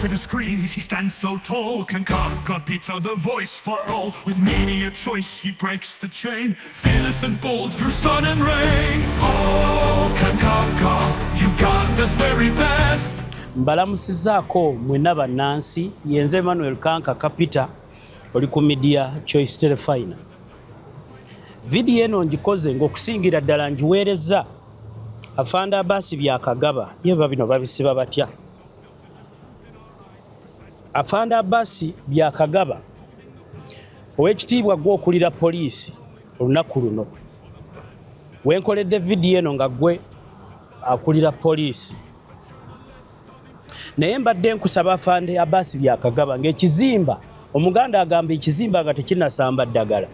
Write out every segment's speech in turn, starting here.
To the screens, he stands so tall. Kankaka Peter, the voice for all. With media choice, he breaks the chain. Fearless and bold through sun and rain. Oh, Kankaka, Uganda's very best. Mbalamusizaako mwenna bannansi. Yenze Emmanuel Kanka Kapita, oli ku Media Choice Terefayina. Vidiyo eno ngikoze ng'okusingira ddala ngiweereza Afande Abasi Byakagaba. Ye ba bino babisiba batya? Afande Abasi Byakagaba, ow'ekitiibwa, gwe okulira poliisi, olunaku luno wenkoledde vidiyo eno nga gwe akulira poliisi, naye mbadde nkusaba, Afande Abasi Byakagaba, ng'ekizimba, Omuganda agamba ekizimba nga tekinasamba ddagala,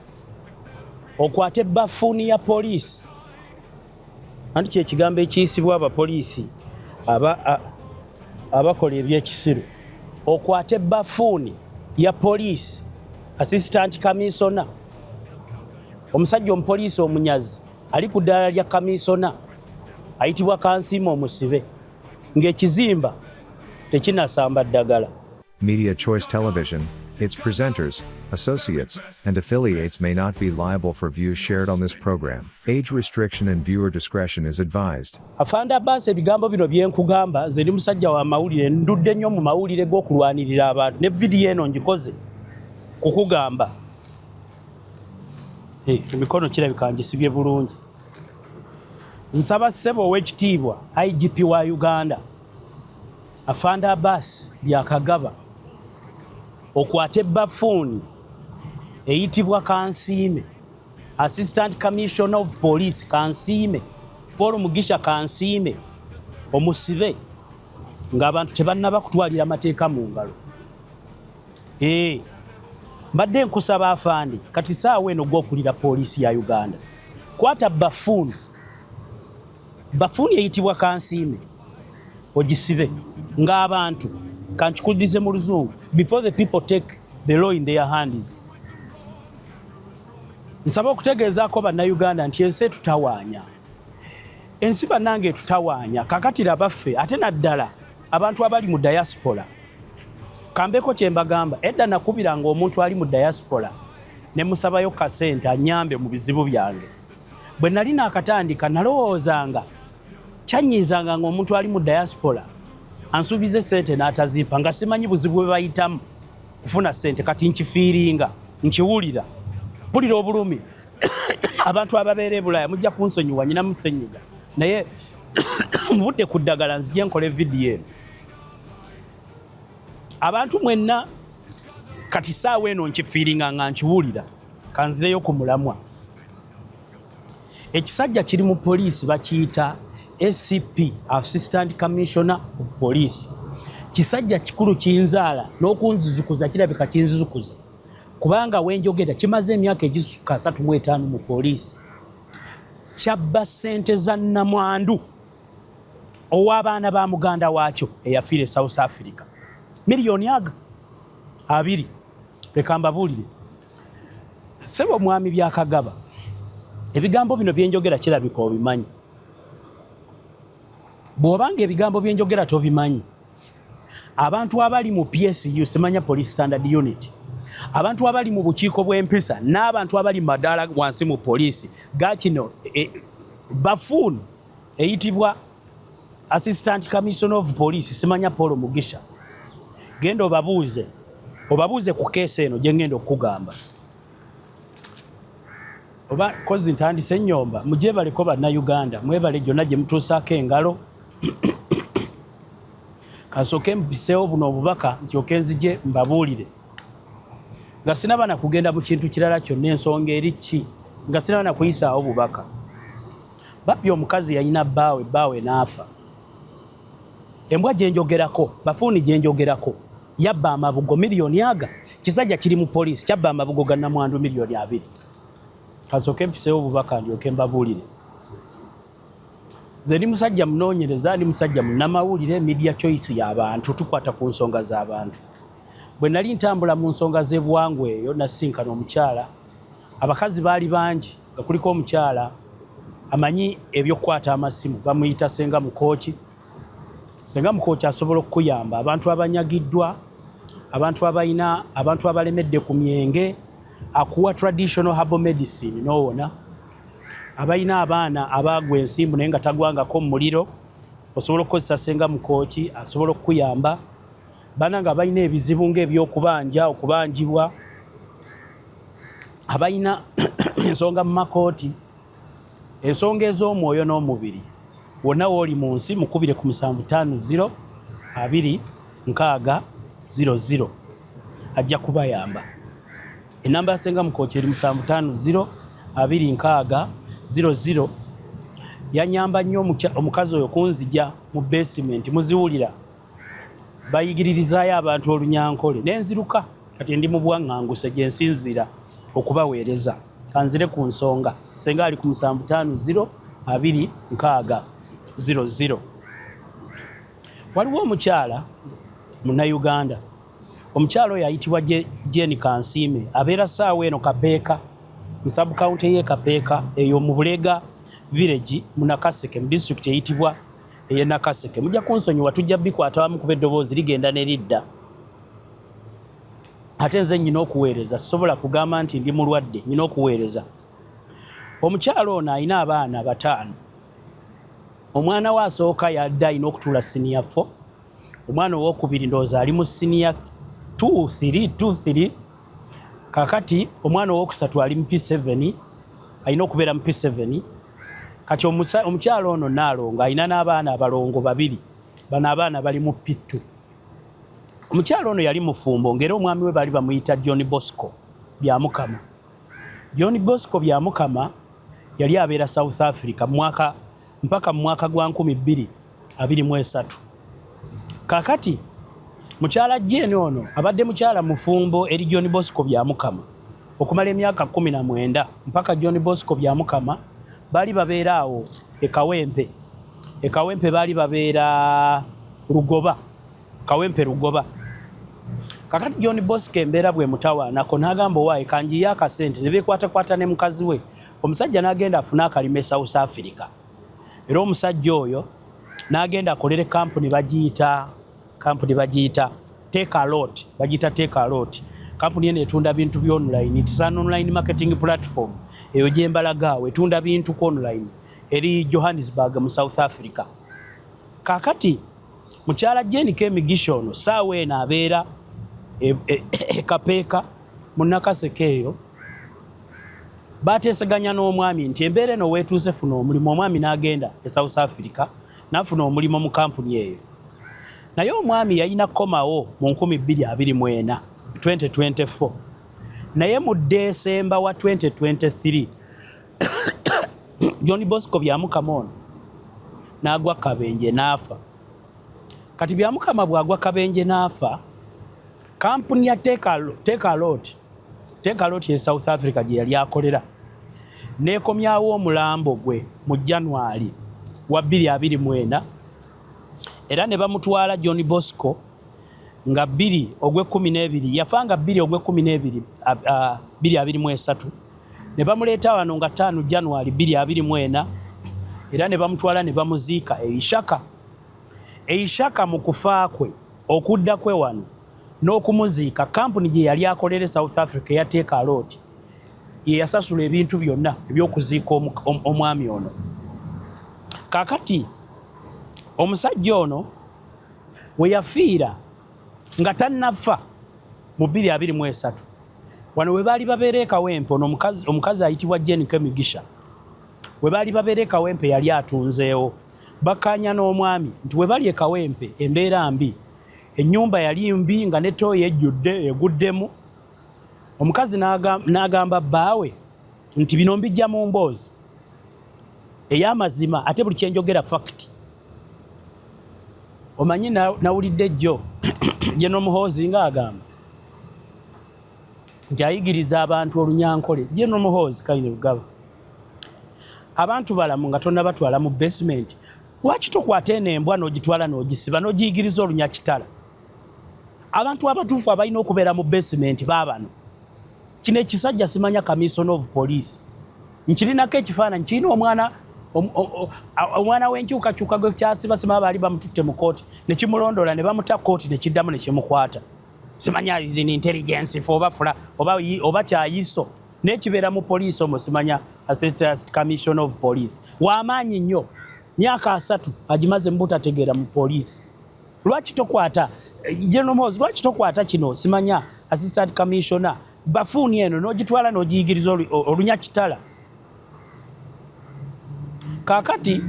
okwate buffoon ya poliisi. Anti kyekigambo ekiyisibwa abapoliisi abakola ebyekisiru. Okwate buffoon ya poliisi, assistant commissioner, omusajja omupoliisi omunyazi ali ku ddaala lya kamisona ayitibwa Kansiima, omusibe ng'ekizimba tekinasamba ddagala. Media Choice Television, its presenters, associates, and affiliates may not be liable for views shared on this program. Age restriction and viewer discretion is advised. Afande Abbas, ebigambo bino byenkugamba, nze ndi musajja wa mawulire, ndudde nnyo mu mawulire g'okulwanirira abantu, ne vidiyo eno ngikoze kukugamba. Emikono kirabika ngisibye bulungi. Nsaba ssebo ow'ekitiibwa IGP wa Uganda, Afande Abbas Byakagaba, okwate buffoon eyitibwa Kansiime, Assistant Commissioner of Police Kansiime, Paul Mugisha Kansiime, omusibe ng'abantu tebannaba kutwalira amateeka mu ngalo. Ee, mbadde nkusaba afande, kati saawa eno gw'okulira poliisi ya Uganda, kwata buffoon, buffoon eyitibwa Kansiime, ogisibe ng'abantu, kankikulize mu Luzungu, before the people take the law in their hands. Nsaba okutegeezaako Bannayuganda nti ensi etutawaanya, ensi bannange etutawaanya. Kakati labaffe, ate naddala abantu abali mu diaspora, kambeko kye mbagamba. Edda nakubiranga omuntu ali mu diaspora ne musabayo kasente anyambe mu bizibu byange. Bwe nali naakatandika, nalowoozanga kyanyiizanga nga omuntu ali mu diaspora ansuubiza esente n'atazimpa, nga simanyi buzibu bwe bayitamu kufuna sente. Kati nkifiiringa, nkiwulira, mpulira obulumi. Abantu ababeera e Bulaaya mujja kunsonyiwa, nyina musenyiga, naye nvudde ku ddagala nzije nkola evidiyo eno. Abantu mwenna, kati saawa eno nkifiiringa nga nkiwulira. Kanzireyo ku mulamwa. Ekisajja kiri mu poliisi bakiyita ACP, Assistant Commissioner of Police. Kisajja kikulu, kinzaala n'okunzizukuza kirabika kinzizukuza, kubanga wenjogera kimaze emyaka egisukka 35 mu poliisi. Kyabba ssente za nnamwandu ow'abaana ba muganda waakyo eyafiira e South Africa, miliyoni aga 20. Leka mbabuulire, ssebo mwami Byakagaba, ebigambo bino byenjogera kirabika obimanyi. Bw'obanga ebigambo byenjogera tobimanyi, abantu abali mu PSU, simanya Police Standard Unit, abantu abali mu bukiiko bw'empisa n'abantu abali mu madaala wansi mu poliisi gakino, buffoon eyitibwa Assistant Commissioner of Police, simanya Paul Mugisha, genda obabuuze, obabuuze ku case eno gye ngenda okukugamba. Oba kozi ntandise ennyomba, mugyebaleko. Bannayuganda mwebale gyonna gye mutuusaako engalo. Kansooke mpiseewo buno obubaka nti okenzije mbabuulire nga sinaba na kugenda mu kintu kirala kyonna. Ensonga eri ki? Nga sinaba na kuyisaawo bubaka, babbi omukazi yalina bbaawe, bbaawe n'afa. Embwa gyenjogerako, buffoon gyenjogerako, yabba amabugo miliyoni aga. Kisajja kiri mu poliisi kyabba amabugo ga namwandu miliyoni 20. Kansooke mpiseewo obubaka ndyoke mbabuulire. Nze ndi musajja munoonyereza, ndi musajja munnamawulire. Media Choice y'abantu, tukwata ku nsonga z'abantu. Bwe nali ntambula mu nsonga z'ebuwangwa eyo, nasinkana omukyala. Abakazi baali bangi, nga kuliko omukyala amanyi ebyokukwata amasimu, bamuyita Senga Mukooki. Senga Mukooki asobola okukuyamba abantu abanyagiddwa, abantu abalina, abantu abalemedde ku myenge, akuwa traditional herbal medicine n'owona. Abalina abaana abaagwa ensimbu naye nga tagwangako mu muliro, osobola okukozesa Senga Mukooki, asobola okukuyamba. Bana nga balina ebizibu ng'ebyokubanja, okubanjibwa, abalina ensonga mu makooti, ensonga ez'omwoyo n'omubiri, wonna w'oli mu nsi mukubire ku 750 2 6 00, ajja kubayamba. Enamba ya Senga Mukooki eri 750 2 6 00. Yanyamba nnyo omukazi oyo kunzija mu basement, muziwulira bayigiririzaayo abantu olunyankole nenziruka, kati ndi mu bwaŋŋanguse gye nsinziira okubaweereza. Kanzire ku nsonga, senga ali ku 750 2 6 00. Waliwo omukyala Munnayuganda, omukyala oyo ayitibwa Jane Kansiime, abeera ssaawa eno Kapeeka mu sub-county y'e Kapeeka eyo mu Bulega village mu Nakaseke mu disitulikiti eyitibwa ey'e Nakaseke. Mujja kunsonyiwa, tujja bikwata wamu kuba eddoboozi ligenda ne lidda. Ate nze nnyina okuweereza, sisobola kugamba nti ndi mulwadde, nnyina okuweereza. Omukyala ono alina abaana 5. Omwana we asooka yadde alina okutuula siniya 4, omwana owokubiri ndowooza ali mu siniya 2 3 2 3, kakati omwana owokusatu ali mu P7, alina okubeera mu P7. Kati omukyala ono Nnaalongo alina n'abaana abalongo 2, bano abaana bali mu P2. Omukyala ono yali mufumbo ng'era omwami we baali bamuyita John Bosco Byamukama. John Bosco Byamukama yali abeera South Africa mwaka mpaka mu mwaka gwa 2023. Kakati mukyala Jane ono abadde mukyala mufumbo eri John Bosco Byamukama okumala emyaka 19, mpaka John Bosco Byamukama baali babeera awo e Kawempe. E Kawempe baali babeera Lugoba, Kawempe Lugoba. Kakati John Bosco embeera bw'emutawaanako n'agamba owaaye kanjiye akasente, ne beekwatakwata ne mukazi we. Omusajja n'agenda afune akalima e South Africa. Era omusajja oyo n'agenda akolere kampuni bagiyita, kampuni bagiyita Takealot, bagiyita Takealot. Kampuni eno etunda bintu bya online, it's an online marketing platform. Eyo gye mbalaga awo, etunda bintu ku online, eri Johannesburg mu South Africa. Kakati mukyala Jane Kemigisha ono ssaawa eno abeera e Kapeeka mu Nakaseke eyo. Bateeseganya n'omwami nti embeera eno weetuuse funa omulimu. Omwami n'agenda e South Africa n'afuna omulimu mu kampuni eyo. Naye omwami yalina kukomawo mu 2024, 2024. Naye mu Desemba wa 2023 John Bosco Byamukama ono n'agwa kabenje n'afa. Kati Byamukama bw'agwa kabenje n'afa, kampuni ya Takealot ye South Africa gye yali akolera n'ekomyawo omulambo gwe mu January wa 2024, era ne bamutwala John Bosco nga 2 ogw'ekkumi n'ebiri, yafa nga 2 ogw'ekkumi n'ebiri 2023, ne bamuleeta wano nga 5 January 2024, era ne bamutwala ne bamuziika e Ishaka. E Ishaka mu kufa kwe, okudda kwe wano n'okumuziika, kampuni gye yali akolera e South Africa eya Takealot ye yasasula ebintu byonna ebyokuziika omwami ono. Kakati omusajja ono we yafiira nga tannafa mu 2023, wano we baali babeera e Kawempe, ono omukazi ayitibwa Jane Kemigisha, we baali babeera e Kawempe yali atunzeewo. Bakkaanya n'omwami nti we bali e Kawempe embeera mbi, ennyumba yali mbi nga ne ttooyi ejjudde eguddemu. Omukazi n'agamba bbaawe nti bino mbijja mu mboozi ey'amazima, ate buli kyenjogera fact. Omanyi nawulidde jjo General Muhoozi ng'agamba nti ayigiriza abantu olunyankole. General Muhoozi Kainerugaba, abantu balamu nga tonnabatwala mu basement, lwaki tokwata eno embwa n'ogitwala n'ogisiba n'ogiyigiriza olunyakitala? Abantu abatuufu abalina okubeera mu basement baabano. Kino ekisajja simanya commissioner of police, nkirinako ekifaananyi, kirina omwana Omwana w'enkyukakyuka gwe kyasiba simanya baali bamututte mu kooti ne kimulondoola ne bamuta kooti ne kiddamu ne kimukwata. Simanya is in intelligence for oba fula oba kyayiso naye kibeera mu poliisi omwo, simanya assistant commissioner of police w'amaanyi nnyo, myaka 30 agimaze mu butategeera mu poliisi. Lwaki tokwata General Muhoozi? Lwaki tokwata kino simanya assistant commissioner bafuuni eno n'ogitwala n'ogiyigiriza olunyakitala? Kaakati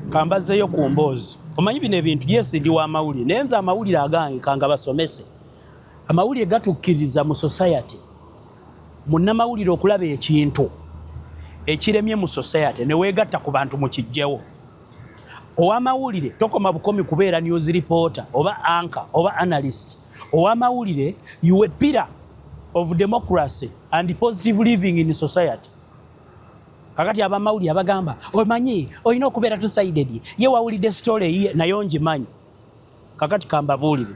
kambazeeyo ku mboozi. Omanyi bino ebintu, yes, ndi wa mawulire, naye nze amawulire agange kanga basomese. Amawulire gatukkiriza mu society, munnamawulire okulaba ekintu ekiremye mu society ne weegatta ku bantu mukijjewo. Ow'amawulire tokoma bukomi kubeera news reporter oba anchor oba analyst. Ow'amawulire, you a pillar of democracy and positive living in society. Kakati abamawulire abagamba, omanyi olina okubeera two-sided, ye wawulidde story eyiye nayo ngimanyi. Kakati kambabuulire,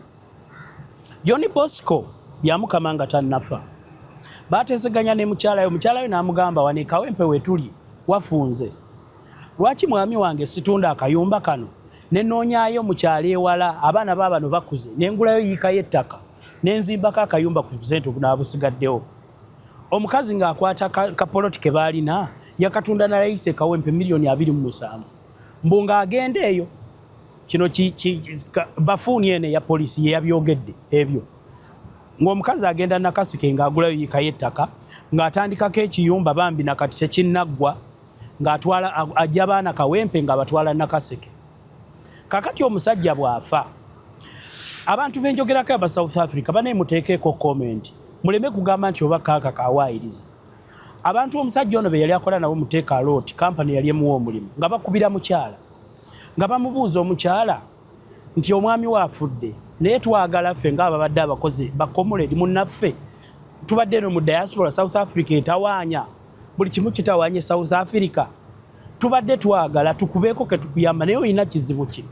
John Bosco Byamukama nga tannafa bateeseganya ne mukyalayo. Mukyalayo n'amugamba, "Wano e Kawempe wetuli wafunze, lwaki mwami wange situunda akayumba kano nenoonyaayo mu kyalo ewala? Abaana baabano bakuze, nengulayo yiika y'ettaka nenzimbako akayumba ku busente obunaabusigaddewo." Omukazi ng'akwata kapoloti ke baalina yakatunda nalayisa e Kawempe miliyoni 27, mbu ng'agenda eyo. Kino bafuuni eno eya poliisi ye yabyogedde ebyo, ng'omukazi agenda Nakasike ng'agulayo yiika y'ettaka ng'atandikako ekiyumba. Bambi nakati tekinnaggwa, ng'atwala ajja baana Kawempe ng'abatwala Nakaseke. Kakati omusajja bw'afa, abantu benjogerako aba South Africa banaye muteekeeko comment, muleme kugamba nti oba kaaka kawaayiriza abantu. Omusajja ono be yali akola nabo muteeka alot kampani yali emuwa omulimu, nga bakubira mukyala nga bamubuuza omukyala nti omwami we afudde, naye twagala ffe ng'ababadde abakozi ba comrade munnaffe, tubadde eno mu diaspora, South Africa etawaanya, buli kimu kitawaanye South Africa, tubadde twagala tukubeeko ke tukuyamba, naye olina kizibu ki?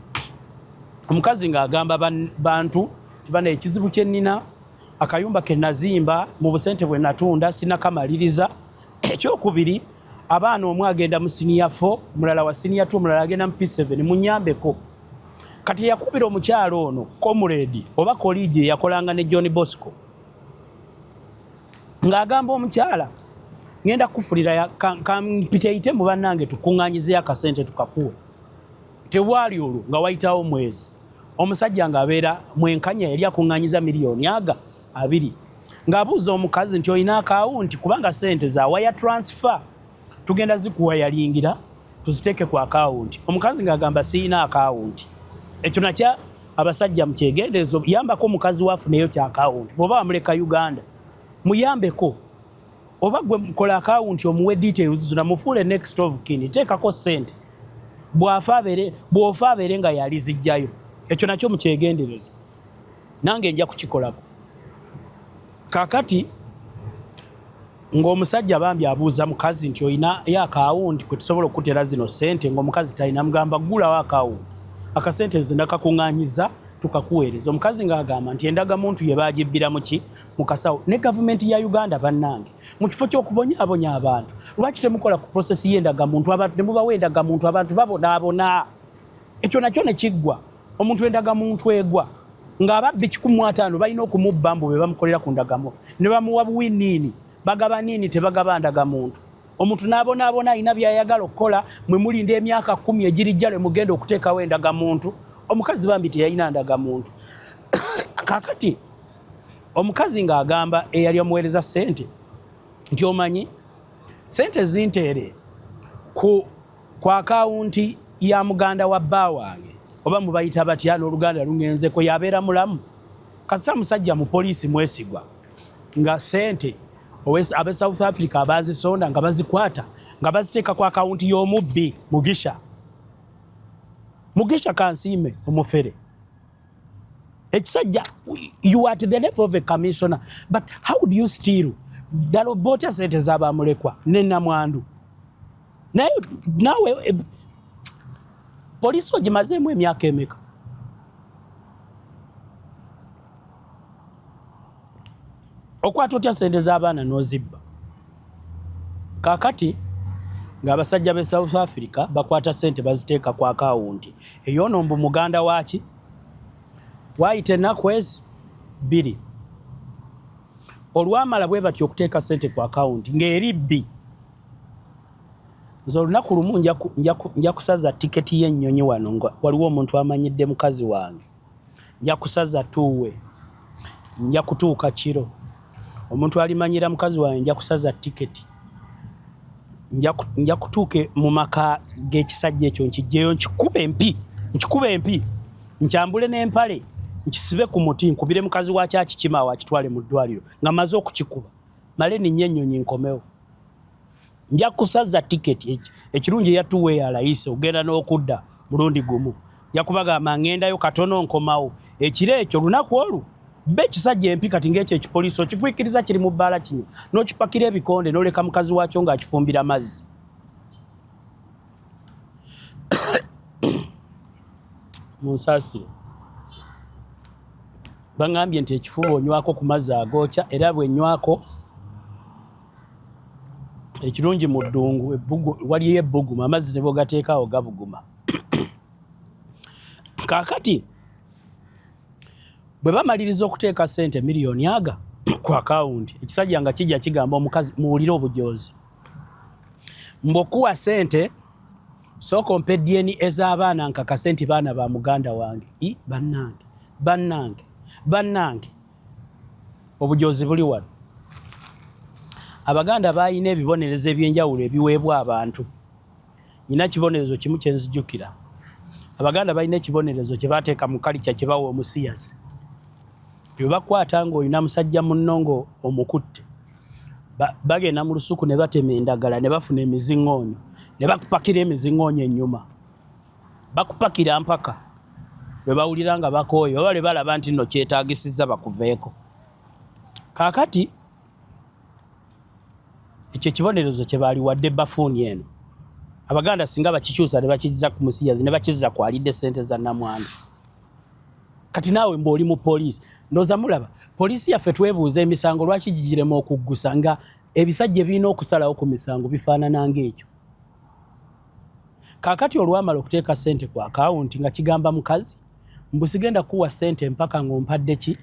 Omukazi ng'agamba bantu tibana, ekizibu kye nnina, akayumba ke nazimba mu busente bwe natunda sinakamaliriza. Ekyokubiri, abaana omu agenda mu senior 4, omulala wa senior 2, omulala agenda mu P7, munyambeko. Kati yakubira omukyalo ono comrade oba colleague eyakolanga ne John Bosco, ng'agamba omukyala, "Ngenda kufulira kampiteite mu bannange tukuŋŋanyizeyo akasente tukakuwe." Tewaali olwo nga wayitawo mwezi, omusajja ng'abeera mwenkanya yali akuŋŋanyiza miliyoni aga 20, ng'abuuza omukazi nti olina akawunti, kubanga sente za wire transfer tugenda zikuwa yalingira tuziteeke ku akawunti. Omukazi ng'agamba, "Siyina akawunti." Ekyo nakya abasajja mukyegendereza, yambako omukazi waafuneyo kyakawunti. Bw'oba wamuleka Uganda, muyambeko, oba gwe kola akawunti omuwe details zonna, mufuule next of kin, teekako sente, bw'afa abeere, bw'ofa abeere nga yali zijjayo. Ekyo nakyo mukyegendereza, nange nja kukikolako. Kakati ng'omusajja bambi abuuza mukazi nti olina yo akawunti kwe tusobola okutera zino sente? Ng'omukazi talina. Mugamba, "Ggulawo akawunti, akasente nze nakakuŋŋaanyiza tukakuweereza." Omukazi ng'agamba nti endagamuntu ye baagibbira muki? Mu kasawo. Ne gavumenti ya Uganda bannange, mu kifo ky'okubonyaabonya abantu, lwaki temukola ku process y'endagamuntu, abantu ne mubawa endagamuntu, abantu babonaabona? Ekyo nakyo ne kiggwa. Omuntu endagamuntu egwa ng'ababbi 150 balina okumubba, mbu be bamukolera ku ndagamuntu ne bamuwa buwiniini, bagaba niini, tebagaba ndagamuntu. Omuntu n'abonaabona, alina byayagala okukola, mwe mulinda emyaka 10 egirijja lwe mugenda okuteekawo endagamuntu. Omukazi bambi teyalina ndagamuntu. Kakati omukazi ng'agamba eyali omuweereza ssente nti omanyi ssente zinteere ku akawunti ya muganda wa bba wange, oba mubayita batya n'oluganda luŋŋenzeko, yabeera mulamu kasita musajja mu poliisi mwesigwa, nga ssente abe South Africa abazisonda nga bazikwata nga baziteeka ku akawunti y'omubbi Mugisha. Mugisha Kansiime omufere ekisajja. You are at the level of a commissioner, but how do you steal? Ddala obba otya sente z'abamulekwa ne namwandu? Naye naawe poliisi ogimazeemu emyaka emeka? Okwata otya sente z'abaana n'ozibba? Kaakati Ng'abasajja b'e South Africa bakwata ssente baziteeka ku akawunti ey'ono mbu muganda waaki. Waayita ennaku ezi bbiri olwamala bwe batyo okuteeka ssente ku akawunti ng'eri bbi. Nze olunaku lumu nja kusaza tiketi y'ennyonyi wano nga waliwo omuntu amanyidde mukazi wange. Nja kusaza tuuwe, nja kutuuka kiro. Omuntu alimanyira mukazi wange nja kusaza tiketi. Nja kutuuka mu maka g'ekisajja ekyo nkijjeyo nkikube empi, nkikube empi, nkyambule n'empale, nkisibe ku muti, nkubire mukazi waakyo akikime awo akitwale mu ddwaliro nga mmaze okukikuba. Male ninye ennyonyi nkomewo. Nja kusaza tiketi ekirungi eya tuwe ya layisi ogenda n'okudda mulundi gumu. Nja kubagamba ngendayo katono nkomawo. Ekiro ekyo olunaku olwo bba ekisajja empi kati ng'ekyo ekipoliisi okikwikiriza kiri mu bbaala kinywa n'okipakira ebikonde n'oleka mukazi waakyo ng'akifumbira mazzi. Munsaasire. Bangambye nti ekifuba onywako ku mazzi agookya era bwe nywako ekirungi mu ddungu waliyo ebbuguma amazzi ne bwogateekaawo gabuguma. Kaakati bwe bamaliriza okuteeka ssente miliyoni aga ku akawunti, ekisajja nga kijja kigamba omukazi, muwulire obujoozi, mbu okuwa ssente sooka ompe DNA z'abaana nkakase nti baana ba muganda wange. I bannange, bannange, bannange, obujoozi buli wano. Abaganda baalina ebibonerezo eby'enjawulo ebiweebwa abantu. Nina kibonerezo kimu kye nzijukira. Abaganda balina ekibonerezo kye bateeka mu kalica kye bawa omusiyazi. Bwe bakwata ng'olina musajja munno ng'omukutte, bagenda mu lusuku ne batema endagala ne bafuna emiziŋoonyo ne bakupakira emiziŋoonyo ennyuma. Bakupakira mpaka lwe bawulira nga bakooye oba lwe balaba nti nno kyetaagisizza bakuveeko. Kaakati ekyo ekibonerezo kye baaliwadde bafuuni eno. Abaganda singa bakikyusa ne bakizza ku musiyazi ne bakizza ku alidde ssente za nnamwandu. Kati naawe mbu oli mu poliisi. Ndowooza mulaba poliisi yaffe twebuuza emisango lwaki gigirema okuggusa nga ebisajja ebirina okusalawo ku misango bifaanana ng'ekyo. Kaakati olwamala okuteeka ssente ku akawunti nga kigamba mukazi mbu sigenda kukuwa ssente mpaka ng'ompadde ki?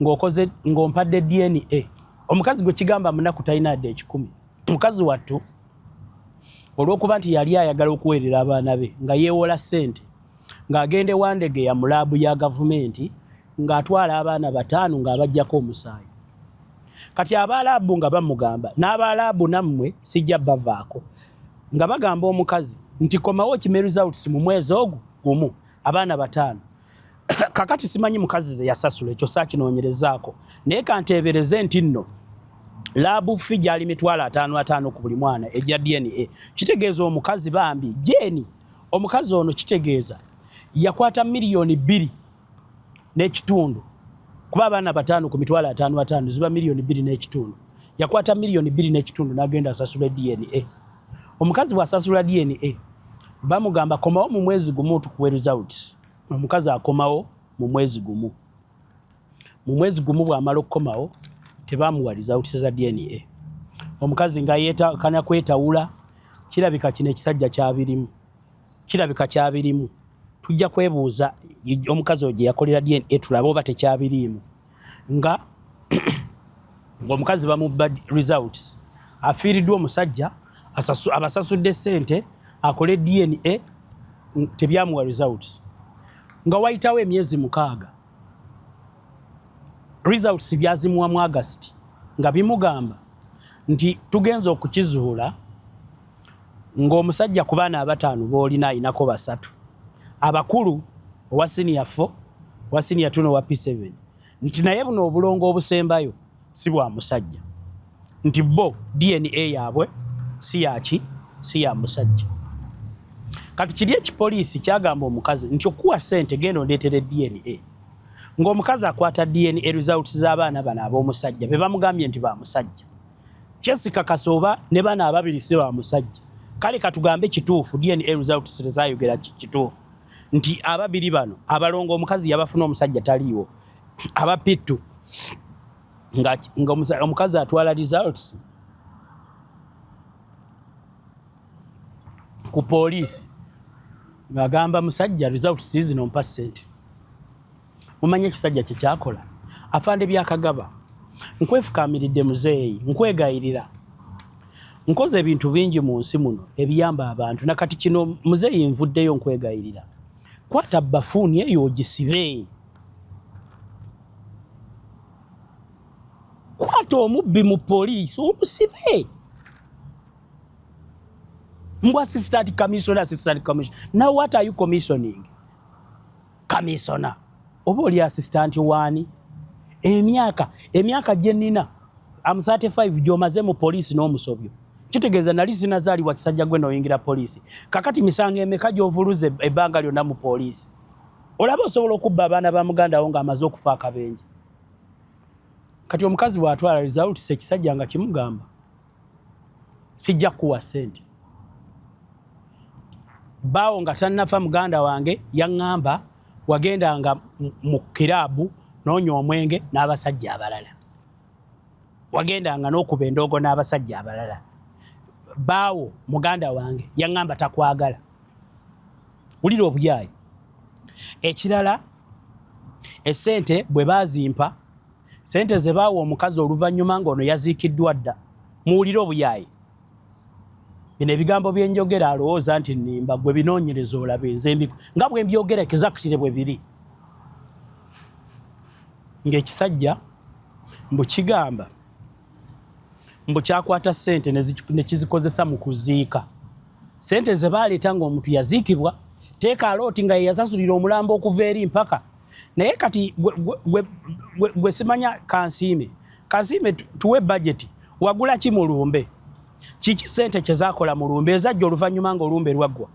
Ng'okoze ng'ompadde DNA. Omukazi gwe kigamba munaku talina yadde ekikumi. Mukazi wattu olw'okuba nti yali ayagala okuweerera abaana be nga yeewola ssente ng'agenda e Wandegeya mu laabu ya gavumenti ng'atwala abaana bataano ng'abaggyako omusaayi. Kati aba laabu nga bamugamba n'aba laabu nammwe sijja bavaako nga bagamba omukazi nti komawo okime results mu mwezi ogwo gumu abaana bataano. Kakati simanyi mukazi ze yasasula ekyo saakinoonyerezaako naye kanteebereze nti nno laabu ffi gyali mitwalo ataano ataano ku buli mwana egya DNA. Kitegeeza omukazi bambi Jane, omukazi ono kitegeeza yakwata miliyoni bbiri n'ekitundu kuba abaana bataano ku mitwalo ataano ataano ziba miliyoni bbiri n'ekitundu. Yakwata miliyoni bbiri n'ekitundu n'agenda asasula DNA. Omukazi bw'asasula DNA bamugamba komawo mu mwezi gumu tukuwe results. Omukazi akomawo mu mwezi gumu. Mu mwezi gumu bw'amala okukomawo tebamuwa results za DNA. Omukazi nga yeetakana kwetawula, kirabika kino ekisajja kyabirimu. Kirabika kyabirimu. Tujja kwebuuza omukazi oyo gye yakolera DNA tulabe oba tekyabiriimu. Nga ng'omukazi bamubba results, afiiriddwa omusajja, abasasudde ssente akole DNA tebyamuwa results. Nga wayitawo emyezi mukaaga results byazimuwa mu August nga bimugamba nti tugenze okukizuula ng'omusajja ku baana abataano b'olina ayinako basatu abakulu, owa senior 4, owa senior 2 n'owa P7, nti naye buno obulongo obusembayo si bwa musajja, nti bo DNA yaabwe si yaki, si ya musajja. Kati kiri ekipoliisi kyagamba omukazi nti okuwa ssente genda ondeetere DNA, ng'omukazi akwata DNA results z'abaana bano ab'omusajja be bamugambye nti ba musajja. Kyesikakasa oba ne bano ababiri si ba musajja. Kale katugambe kituufu DNA results tezayogera kituufu nti ababiri bano abalongo omukazi yabafuna omusajja taliiwo, aba P2 nga omukazi atwala results. Ku poliisi ng'agamba musajja results zino mpa ssente. Mumanyi ekisajja kye kyakola? Afande Byakagaba, nkwefukaamiridde muzeeyi, nkwegayirira. Nkoze ebintu bingi mu nsi muno ebiyamba abantu na kati kino muzeeyi nvuddeyo nkwegayirira. Kwata bafuuni eyo ogisibe. Kwata omubbi mu poliisi omusibe. Mbu assistant commissioner, assistant commissioner. Now what are you commissioning? Commissioner. Oba oli assistant wani? Emyaka, emyaka gye nnina. I'm 35 gy'omaze mu poliisi n'omusobyo. Kitegeeza nali sinazaalibwa kisajja gwe n'oyingira poliisi. Kakati misango emeka gy'ovuluze ebbanga lyonna mu poliisi? Olaba osobola okubba abaana ba muganda wo ng'amaze okufa akabenje. Kati omukazi bw'atwala results ekisajja nga kimugamba sijja kukuwa ssente. Bbaawo nga tannafa muganda wange yaŋŋamba wagendanga mu kiraabu n'onywa omwenge n'abasajja abalala. Wagendanga n'okuba endoogo n'abasajja abalala. Bbaawo muganda wange yaŋŋamba takwagala. Wulira obuyaaye. Ekirala essente bwe baazimpa, ssente ze baawa omukazi oluvannyuma ng'ono yaziikiddwa dda. Muwulire obuyaaye. Bino ebigambo bye njogera alowooza nti nnimba, gwe binoonyereza olabe nze mbi nga bwe mbyogera exactly bwe biri. Ng'ekisajja mbu kigamba mbu kyakwata ssente ne kizikozesa mu kuziika. Ssente ze baaleeta ng'omuntu yaziikibwa, teeka alooti nga ye yasasulira omulambo okuva eri mpaka. Naye kati gwe simanya Kansiime. Kansiime tuwe bajeti, wagula ki mu lumbe? Kiki ssente kye zaakola mu lumbe ezajja oluvannyuma ng'olumbe lwaggwa?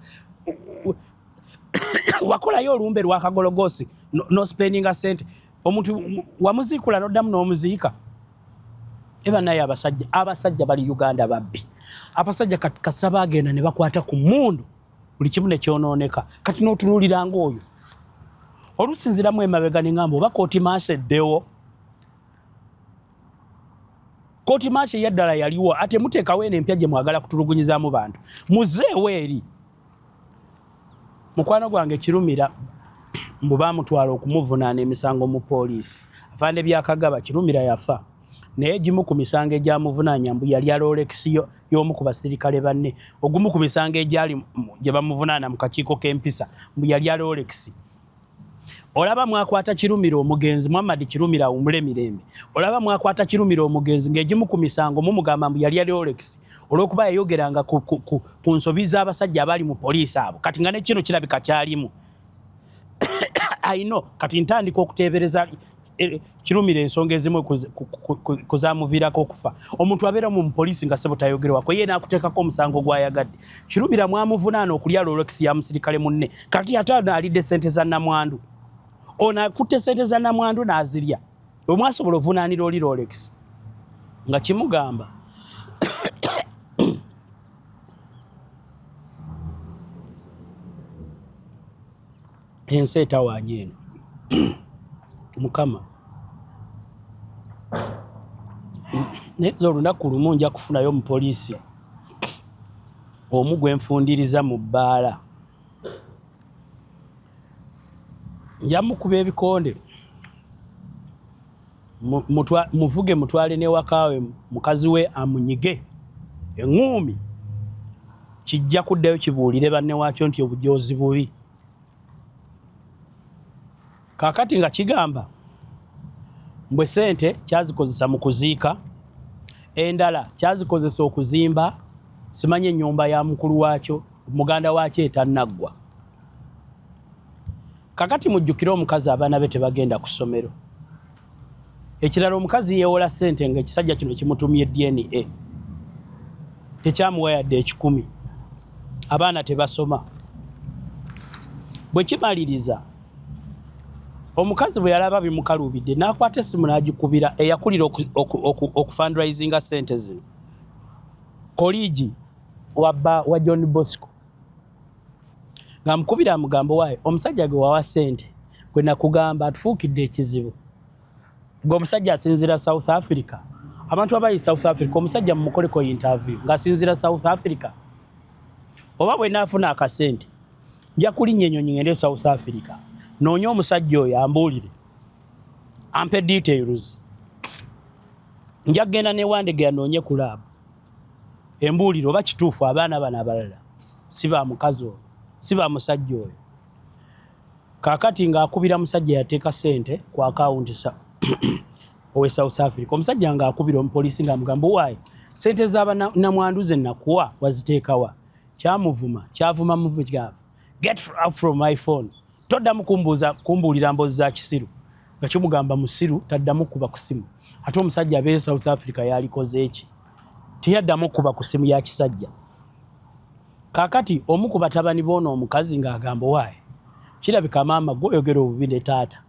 Wakolayo olumbe lwa kagologosi n'ospendinga ssente. Omuntu wamuziikula n'oddamu n'omuziika. Eba naye abasajja, abasajja bali Uganda babbi. Abasajja kasita baagenda ne bakwata ku mmundu buli kimu ne kyonooneka. Kati n'otunuulira ng'oyo. Olusinziramu emabega ne ŋŋamba oba kooti maaso eddewo. Kooti maaso eyaddala yaliwo ate muteekawo eno empya gye mwagala kutulugunyizaamu bantu. Muzeewo eri. Mukwano gwange Kirumira mbu baamutwala okumuvunaana emisango mu poliisi. Afande Byakagaba Kirumira yafa. Naye egimu ku misango egyamuvunaanya mbu yalya Rolex y'omu ku basirikale banne. Ogumu ku misango egyali gye bamuvunaana mu kakiiko k'empisa mbu yalya Rolex. Olaba mwakwata Kirumira omugenzi Muhammad Kirumira awummule mirembe. Olaba mwakwata Kirumira omugenzi ng'egimu ku misango mumugamba mbu yalya Rolex olw'okuba yayogeranga ku, ku, ku, ku nsobi z'abasajja abaali mu poliisi abo. Kati nga ne kino kirabika kyalimu. I know, kati ntandika okuteebereza Kirumira ensonga ezimu kuzamuviirako okufa. Omuntu abeera mu poliisi nga ssebo tayogerwako, ye n'akuteekako omusango gw'ayagadde. Kirumira mwamuvunaana okulya Rolex ya musirikale munne. Kati ate ono alidde ssente za nnamwandu. Ono akutte ssente za nnamwandu n'azirya. Omwasobola ovunaanira oli Rolex. Nga kimugamba. Ensi etawaanya eno. Mukama. Naye nze olunaku lumu nja kufunayo omupoliisi omu gwe nfundiriza mu bbaala. Nja mukuba ebikonde. Muvuge mutwale n'ewaka we mukazi we amunyige eŋŋuumi. Kijja kuddayo kibuulire banne waakyo nti obujoozi bubi. Kaakati nga kigamba mbwe ssente kyazikozesa mu kuziika, endala kyazikozesa okuzimba simanyi ennyumba ya mukulu waakyo, muganda waakyo etannaggwa. Kakati mujjukire omukazi abaana be tebagenda ku ssomero. Ekirala omukazi yeewola ssente ng'ekisajja kino kimutumye DNA. Tekyamuwa yadde ekikumi. Abaana tebasoma. Bwe kimaliriza, omukazi bwe yalaba bimukaluubidde n'akwata essimu n'agikubira eyakulira okufundraisinga ssente zino. Koliigi wa bba wa John Bosco. Ng'amukubira amugamba waayo omusajja gwe wawa ssente gwe nakugamba atufuukidde ekizibu. Gwe omusajja asinziira South Africa. Abantu abayi South Africa omusajja mumukoleko interview ng'asinziira South Africa. Oba bwe naafuna akasente nja kulinnya ennyonyi ngende e South Africa noonye omusajja oyo ambuulire, ampe details. Nja kugenda ne Wandegeya noonye ku laabu embuulire oba kituufu abaana bano abalala si ba mukazi oyo, si ba musajja oyo. Kaakati ng'akubira musajja yateeka ssente ku akawunti sa owe South Africa. Omusajja ng'akubira omupoliisi ng'amugamba, owaaye ssente z'aba namwandu ze nakuwa waziteekawa? Kyamuvuma, kyavuma muvume, kigamba get out from my phone, toddamu kumbuuza kumbuulira mboozi za kisiru, nga kimugamba musiru, taddamu kuba ku simu. Ate omusajja abeere South Africa yalikoze eki? Teyaddamu kuba ku simu ya kisajja. Kaakati omu ku batabani b'ono omukazi ng'agamba, owaaye kirabika maama gwe oyogera obubi ne taata,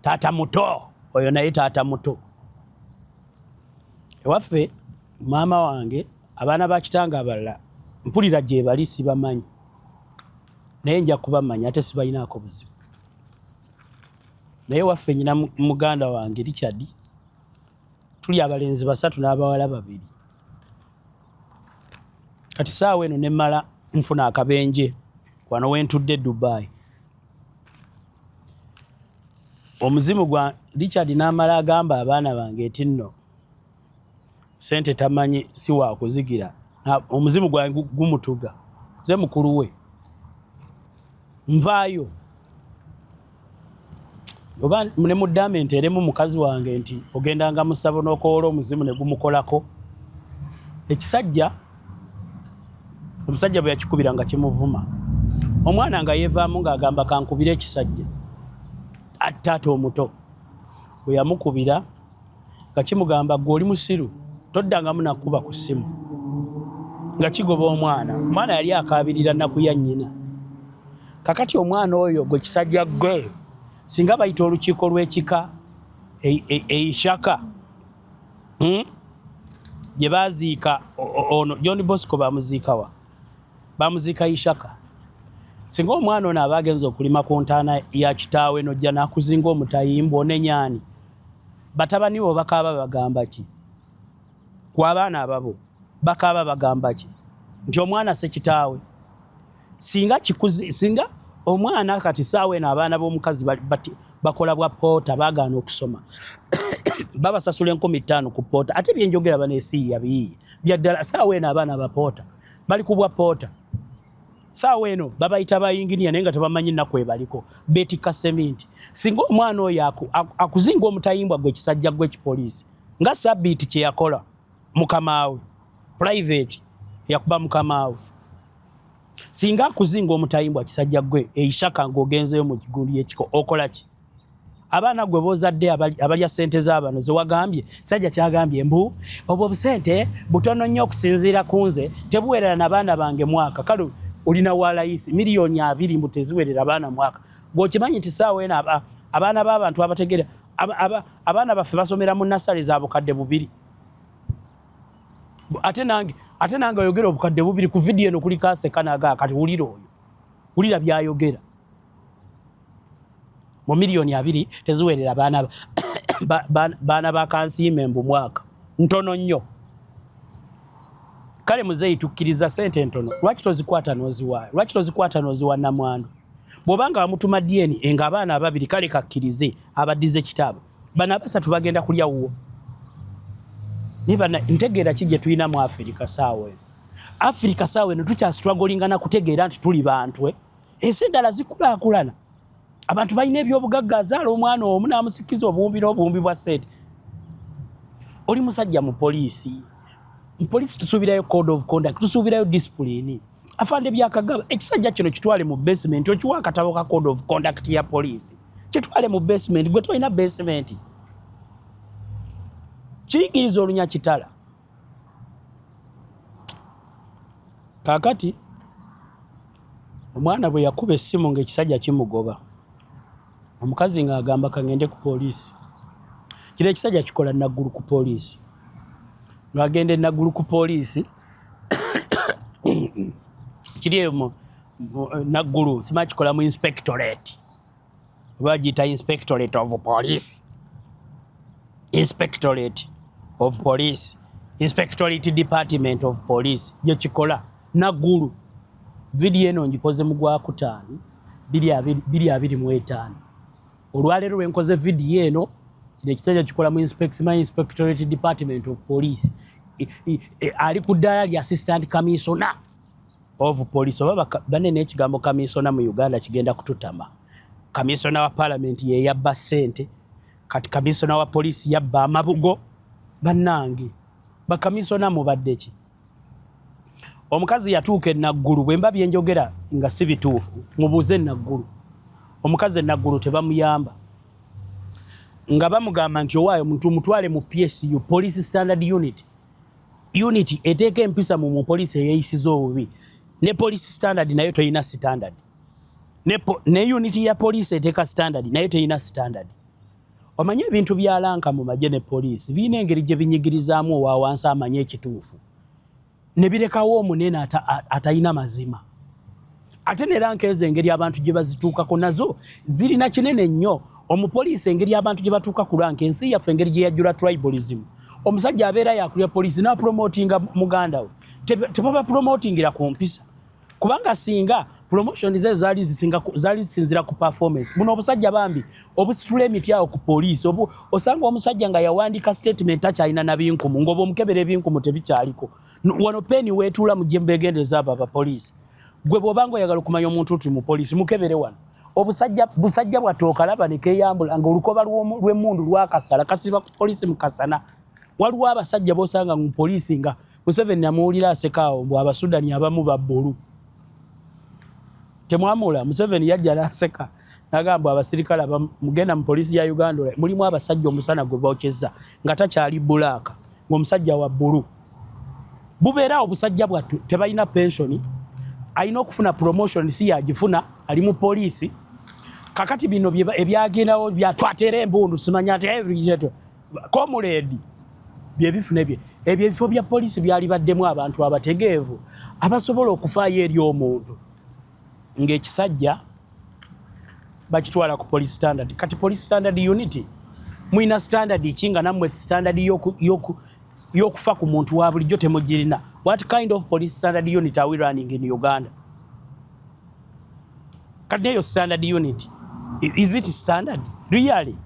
taata muto oyo, naye taata muto ewaffe maama wange, abaana ba kitange abalala mpulira gye bali, sibamanyi, naye nja kubamanya, ate sibalinaako buzibu. Naye waffe nyina muganda wange Richard, tuli abalenzi basatu n'abawala babiri. Kati saawa eno nemmala nfuna akabenje wano wentudde Dubai, omuzimu gwa Richard n'amala agamba abaana bange eti nno sente tamanyi si wakuzigira, omuzimu gwange gumutuga, nze mukulu we, nvaayo oba ne muddame nteeremu mukazi wange nti ogendanga mu ssabo n'okowoola omuzimu ne gumukolako. Ekisajja, omusajja bwe yakikubira nga kimuvuma, omwana nga yeevaamu ng'agamba kankubire ekisajja. Taata omuto bwe yamukubira nga kimugamba, gwe oli musiru, toddangamu nakuba ku ssimu, nga kigoba omwana. Omwana yali akaabirira nnaku ya nnyina. Kakati omwana oyo, gwe kisajja gwe, singa bayita olukiiko lw'ekika eishaka, Gye baziika ono John Bosco, bamuziikawa? Bamuziika Ishaka. Singa omwana ono aba agenza okulima ku ntaana ya kitaawe, nojja n'akuzinga omutayimbwa, onenyaani? Batabani bo bakaaba bagamba ki? Ku abaana ababo bakaaba bagamba ki? Nti omwana se kitaawe. Singa kikuzi, singa omwana kati saawa eno abaana b'omukazi bakola bwa poota, bagaana okusoma, babasasula 5000 ku poota. Ate byenjogera banesiiya biyiye byaddala. Saawa eno abaana abapoota bali ku bwa poota. Saawa eno babayita bayinginiya, naye nga tebamanyi nnaku ebaliko beetikka seminti. Singa omwana oyo akuzinga omutayimbwa, gwe kisajja gwe kipoliisi, nga Sabiiti kye yakola mukamaawe, private yakuba mukamaawe, singa akuzinga omutayimbwa, kisajja gwe eishaka, ng'ogenzeyo mu kigundi y'ekiko, okola ki? Abaana gwe bozadde abalya sente z'abano zewagambye, sajja kyagambye mbu obwo obusente butono nnyo okusinziira ku nze, tebuwerera nabaana bange mwaka. Kale olina wa layisi 20 miliyoni mbu teziwerera abaana mwaka. Gweokimanyi nti saawa eno abaana b'abantu abategera, abaana baffe basomera mu nasale za 2000? Ate nange oyogera 2000 ku vidiyo eno kuliko aseka naga kati wulira oyo, wulira byayogera mu 20 miliyoni teziwerera baana ba Kansiime mbu mwaka, ntono nnyo. Kale muzeeyi, tukkiriza sente ntono, lwaki tozikwata n'oziwaayo? Lwaki tozikwata n'oziwa namwandu? Bw'obanga wamutuma DNA nga abaana ababiri, kale kakkirize abaddize kitaabwe, bano abasatu bagenda kulya wuwo. Naye bana, ntegeera ki gye tulina mu Afirika saawa eno? Afirika saawa eno tukyastrugglinga na kutegeera nti tuli bantu. Ensi endala zikulaakulana, abantu balina ebyobugagga, azaala omwana omu n'amusikiza obuwumbi n'obuwumbi bwa ssente. Oli musajja mu poliisi, mu poliisi tusuubirayo code of conduct, tusuubirayo discipline. Afande Byakagaba, ekisajja kino kitwale mu basement, okiwa akatabo ka code of conduct ya poliisi, kitwale mu basement. Gwe tolina basement, kiyigiriza olunyakitala. Kaakati omwana bwe yakuba essimu ng'ekisajja kimugoba, omukazi ng'agamba kangende ku poliisi. Kino ekisajja kikola Naggulu ku poliisi, ng'agenda enaggulu ku poliisi kiri eyo Naggulu, simanyi kikola mu inspectorate oba giyita inspectorate of police, inspectorate of police, inspectorate department of police gyekikola Naggulu. Vidiyo eno ngikoze mu gwakutaano 2025. Olwaleero lwenkoze vidiyo eno, kino ekisajja kikola mu Inspectorate Department of Police, ali ku ddaala lya Assistant Commissioner of Police. Oba banene, ekigambo kamisona mu Uganda kigenda kututama. Kamisona wa Parliament ye yabba ssente, kati kamisona wa poliisi yabba amabugo. Bannange, bakamisona mubadde ki? Omukazi yatuuka enaggulu, bwe mba byenjogera nga si bituufu mubuuze enaggulu. Omukazi enaggulu tebamuyamba, nga bamugamba nti owaayo muntu mutwale mu PSU, Police Standard Unit. Unit eteeka empisa mu mupoliisi eyeeyisiza obubi. Ne Police Standard nayo terina standard, ne unit ya poliisi eteeka standard nayo terina standard. Omanye ebintu bya rank mu magye ne poliisi birina engeri gye binyigirizaamu owa wansi amanye ekituufu, ne birekawo omunene atalina mazima. Ate ne rank ezo, engeri abantu gye bazituukako nazo zirina kinene nnyo. Omupoliisi, engeri abantu gye batuuka ku rank, ensi yaffe engeri gye yajjula tribalism, omusajja abeera yakulya poliisi n'apromotinga muganda we. Tebaba promotingira ku mpisa, kubanga singa promotion ze zaali zisinzira ku performance. Buno obusajja bambi obusitula emiti awo ku poliisi, osanga omusajja nga yawandiika statement takyalina na binkumu, ng'oba omukebera ebinkumu tebikyaliko. Wano peni weetuula mujje mubegendereza abo abapoliisi. Gwe bw'obanga oyagala okumanya omuntu nti mu poliisi, mukebere wano. Obusajja busajja bwatooka okalaba ne keeyambula nga olukoba lw'emmundu lwakasala kasiba ku poliisi mu kasana. Waliwo abasajja b'osanga mu poliisi nga Museveni amuwulira asekaawo mbu Abasudani abamu babbulu. Temwamula Museveni yajja n'aseka nagamba abasirikale mugenda mu poliisi ya Uganda mulimu abasajja omusana gwe bokyeza nga takyali black, ng'omusajja wa bbulu. Bubeera obusajja bwattu tebalina pensioni, alina okufuna promotion si yagifuna, ali mu poliisi. Kakati bino ebyagendawo byatwateera embundu, simanya ati comrade, byebifuna ebyo. Ebyo ebifo bya poliisi byali baddemu abantu abategeevu abasobola okufaayo eri omuntu. Ng'ekisajja bakitwala ku Police Standard. Kati Police Standard Unit mulina standard ki, nga nammwe standard y'okufa ku muntu wa bulijjo temugirina? What kind of Police Standard Unit are we running in Uganda? Kati neyo standard unit, is it standard really?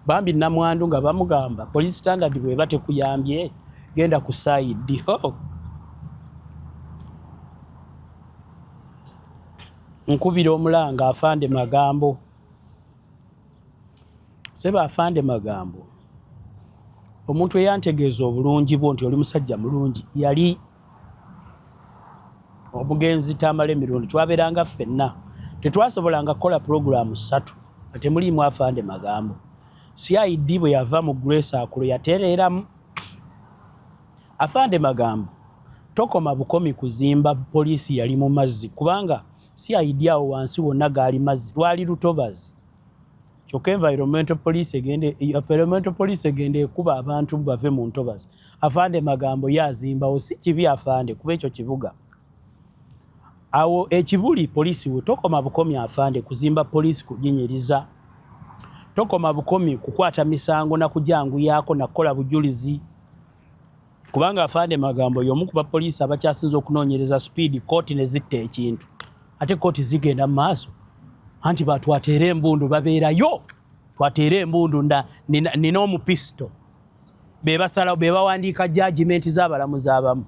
Bambi namwandu nga bamugamba Police Standard bweba tekuyambye, genda ku side. Oh. Nkubira omulanga Afande Magambo, seba Afande Magambo, omuntu eyantegeeza obulungi bwo nti oli musajja mulungi yali omugenzi Tamala Emirundi. Twabeeranga ffenna, tetwasobolanga kukola puroguramu ssatu nga temuliimu Afande Magambo. CID bwe yava mu Grace Akulo yatereeramu. Afande Magambo, tokoma bukomi kuzimba poliisi yali mu mazzi, kubanga CID awo wansi wonna gaali mazzi, lwali lutobazi. Kyokka environmental police egende ekuba abantu bave mu ntobazi. Afande Magambo yazimbawo, si kibi afande, kuba ekyo kibuga awo ekibuli poliisi we. Tokoma bukomi afande kuzimba poliisi kuginyiriza, tokoma bukomi kukwata misango na kujanguyaako nakukola bujulizi, kubanga Afande Magambo y'omu ku bapoliisi abakyasinze okunoonyereza speed. Kooti ne zitta ekintu, ate kooti zigenda mu maaso anti batwateera embundu, babeerayo twateera embundu nda nina omupisito, be basalawo, be bawandiika judgment z'abalamuzi abamu.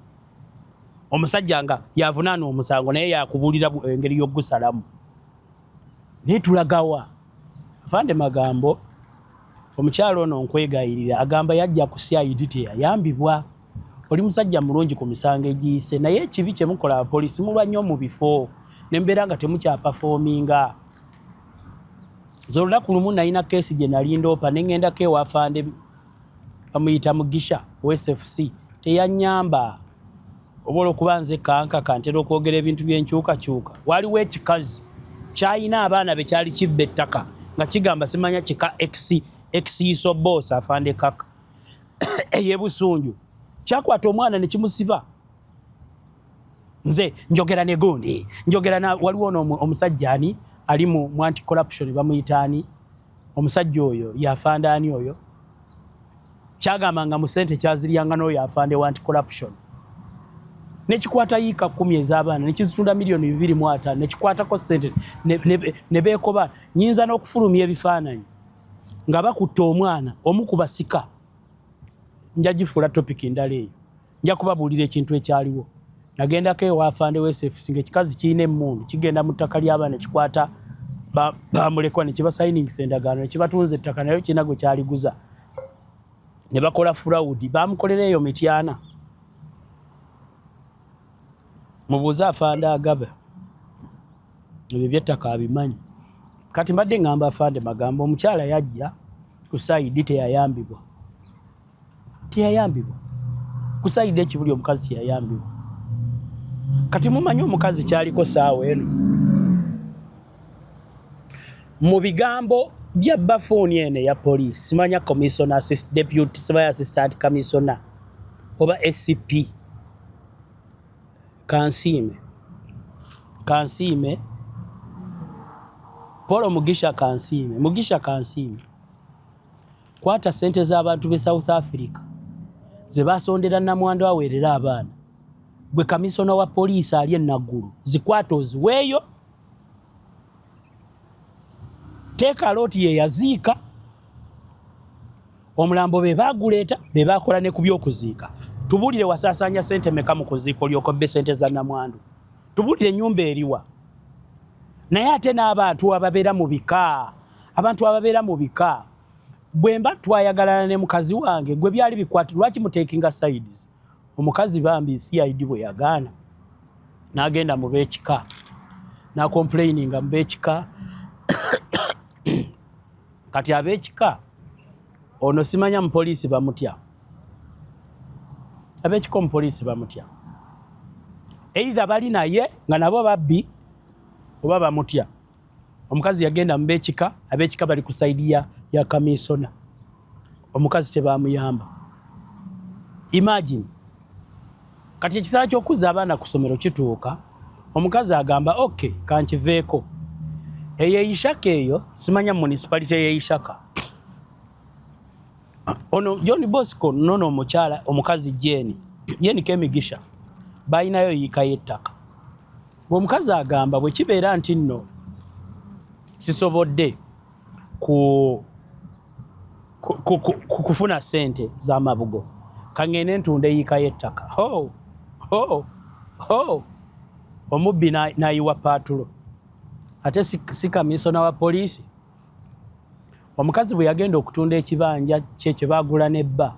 Omusajja nga yavunaana omusango naye yakubuulira engeri y'okugusalamu, naye tulagawa? Afande Magambo, omukyalo ono nkwegayirira, agamba yajja ku CID teyayambibwa. Oli musajja mulungi ku misango egiyise, naye ekibi kyemukola abapoliisi, mulwa nnyo mu bifo nembeera nga temukyaperforminga. Nze olunaku lumu nalina keesi gye nali ndoopa, ne ŋŋendako ewa Afande bamuyita Mugisha owa SFC, teyanyamba. Oba olwokuba nze kankaka ntera okwogera ebintu byenkyukakyuka, waliwo ekikazi kyalina abaana be kyali kibba ettaka nga kigamba simanya kika ex ex boss Afande Kaka eyebusunju, kyakwata omwana ne kimusiba. Nze njogera ne gundi, njogera na waliwo ono omusajja ani ali mu anti corruption, bamuyita ani omusajja oyo, yafande ani oyo, kyagamba nga mu sente kyaziryanga n'oyo afande wa anti corruption. Nekikwata yiika 10 ez'abaana nekizitunda 250,000,000 nekikwatako ssente ne beekoba. Nyinza n'okufulumya ebifaananyi nga bakutte omwana omu ku basika. Nja gifuula topic ndala eyo, nja kubabuulira ekintu ekyaliwo. Nagendako ewa afande w'SFC ng'ekikazi kirina emmundu, kigenda mu ttaka ly'abaana nekikwata bamulekwa nekibasayiningisa endagaano nekibatunza ettaka, naye kirina gwe kyaliguza ne bakola fraud. Bamukolera eyo Mityana. Mubuuze afande Agaba, ebyo byettaka abimanyi. Kati mbadde ngamba afande Magambo, omukyala yajja ku side teyayambibwa, teyayambibwa ku side ekibuli, omukazi teyayambibwa. Kati mumanyi omukazi kyaliko saawa eno mu bigambo bya bafuuni eno eya poliisi, simanya commissioner, assist, deputy, simanya assistant commissioner oba SCP Kansiime, Kansiime Paul Mugisha Kansiime, Mugisha Kansiime, kwata sente z'abantu b'e South Africa ze basondera namwandu aweerera abaana. Gwe kamisona wa poliisi ali e Naggulu, zikwata oziweeyo. Teeka looti ye yaziika omulambo, be baguleeta, be bakola ne ku by'okuziika. Tubuulire, wasaasaanya sente meka mu kuziika olyoka obbe sente za namwandu? Tubuulire, ennyumba eriwa? Naye ate n'abantu ababeera mu bika, abantu ababeera mu bika, bwe mba twayagalana ne mukazi wange, gwe byali bikwati, lwaki mutekinga sides? Omukazi bambi CID bwe yagaana, n'agenda mu b'ekika n'acomplaininga mu b'ekika. Kati ab'ekika ono simanya mupoliisi bamutya, ab'ekika omupoliisi bamutya, either bali naye nga nabo babbi oba bamutya. Omukazi yagenda mu b'ekika, ab'ekika bali ku side ya kamisona, omukazi tebamuyamba. Imagine, kati ekiseera ky'okuzza abaana ku ssomero kituuka, omukazi agamba, "Ok, kankiveeko." Eyo eishaka eyo simanya municipality y'eishaka. Ono John Bosco nono omukyala omukazi Jeni, Jeni Kemigisha, balinayo yiika y'ettaka. Bwe omukazi agamba, bwe kibeera nti nno sisobodde ku kufuna ssente z'amabugo, kaŋŋende ntunda eyiika y'ettaka. Ho ho ho, omubbi n'ayiwa paatulo, ate si kamisona wa poliisi. Omukazi bwe yagenda okutunda ekibanja kye kye baagula nebba,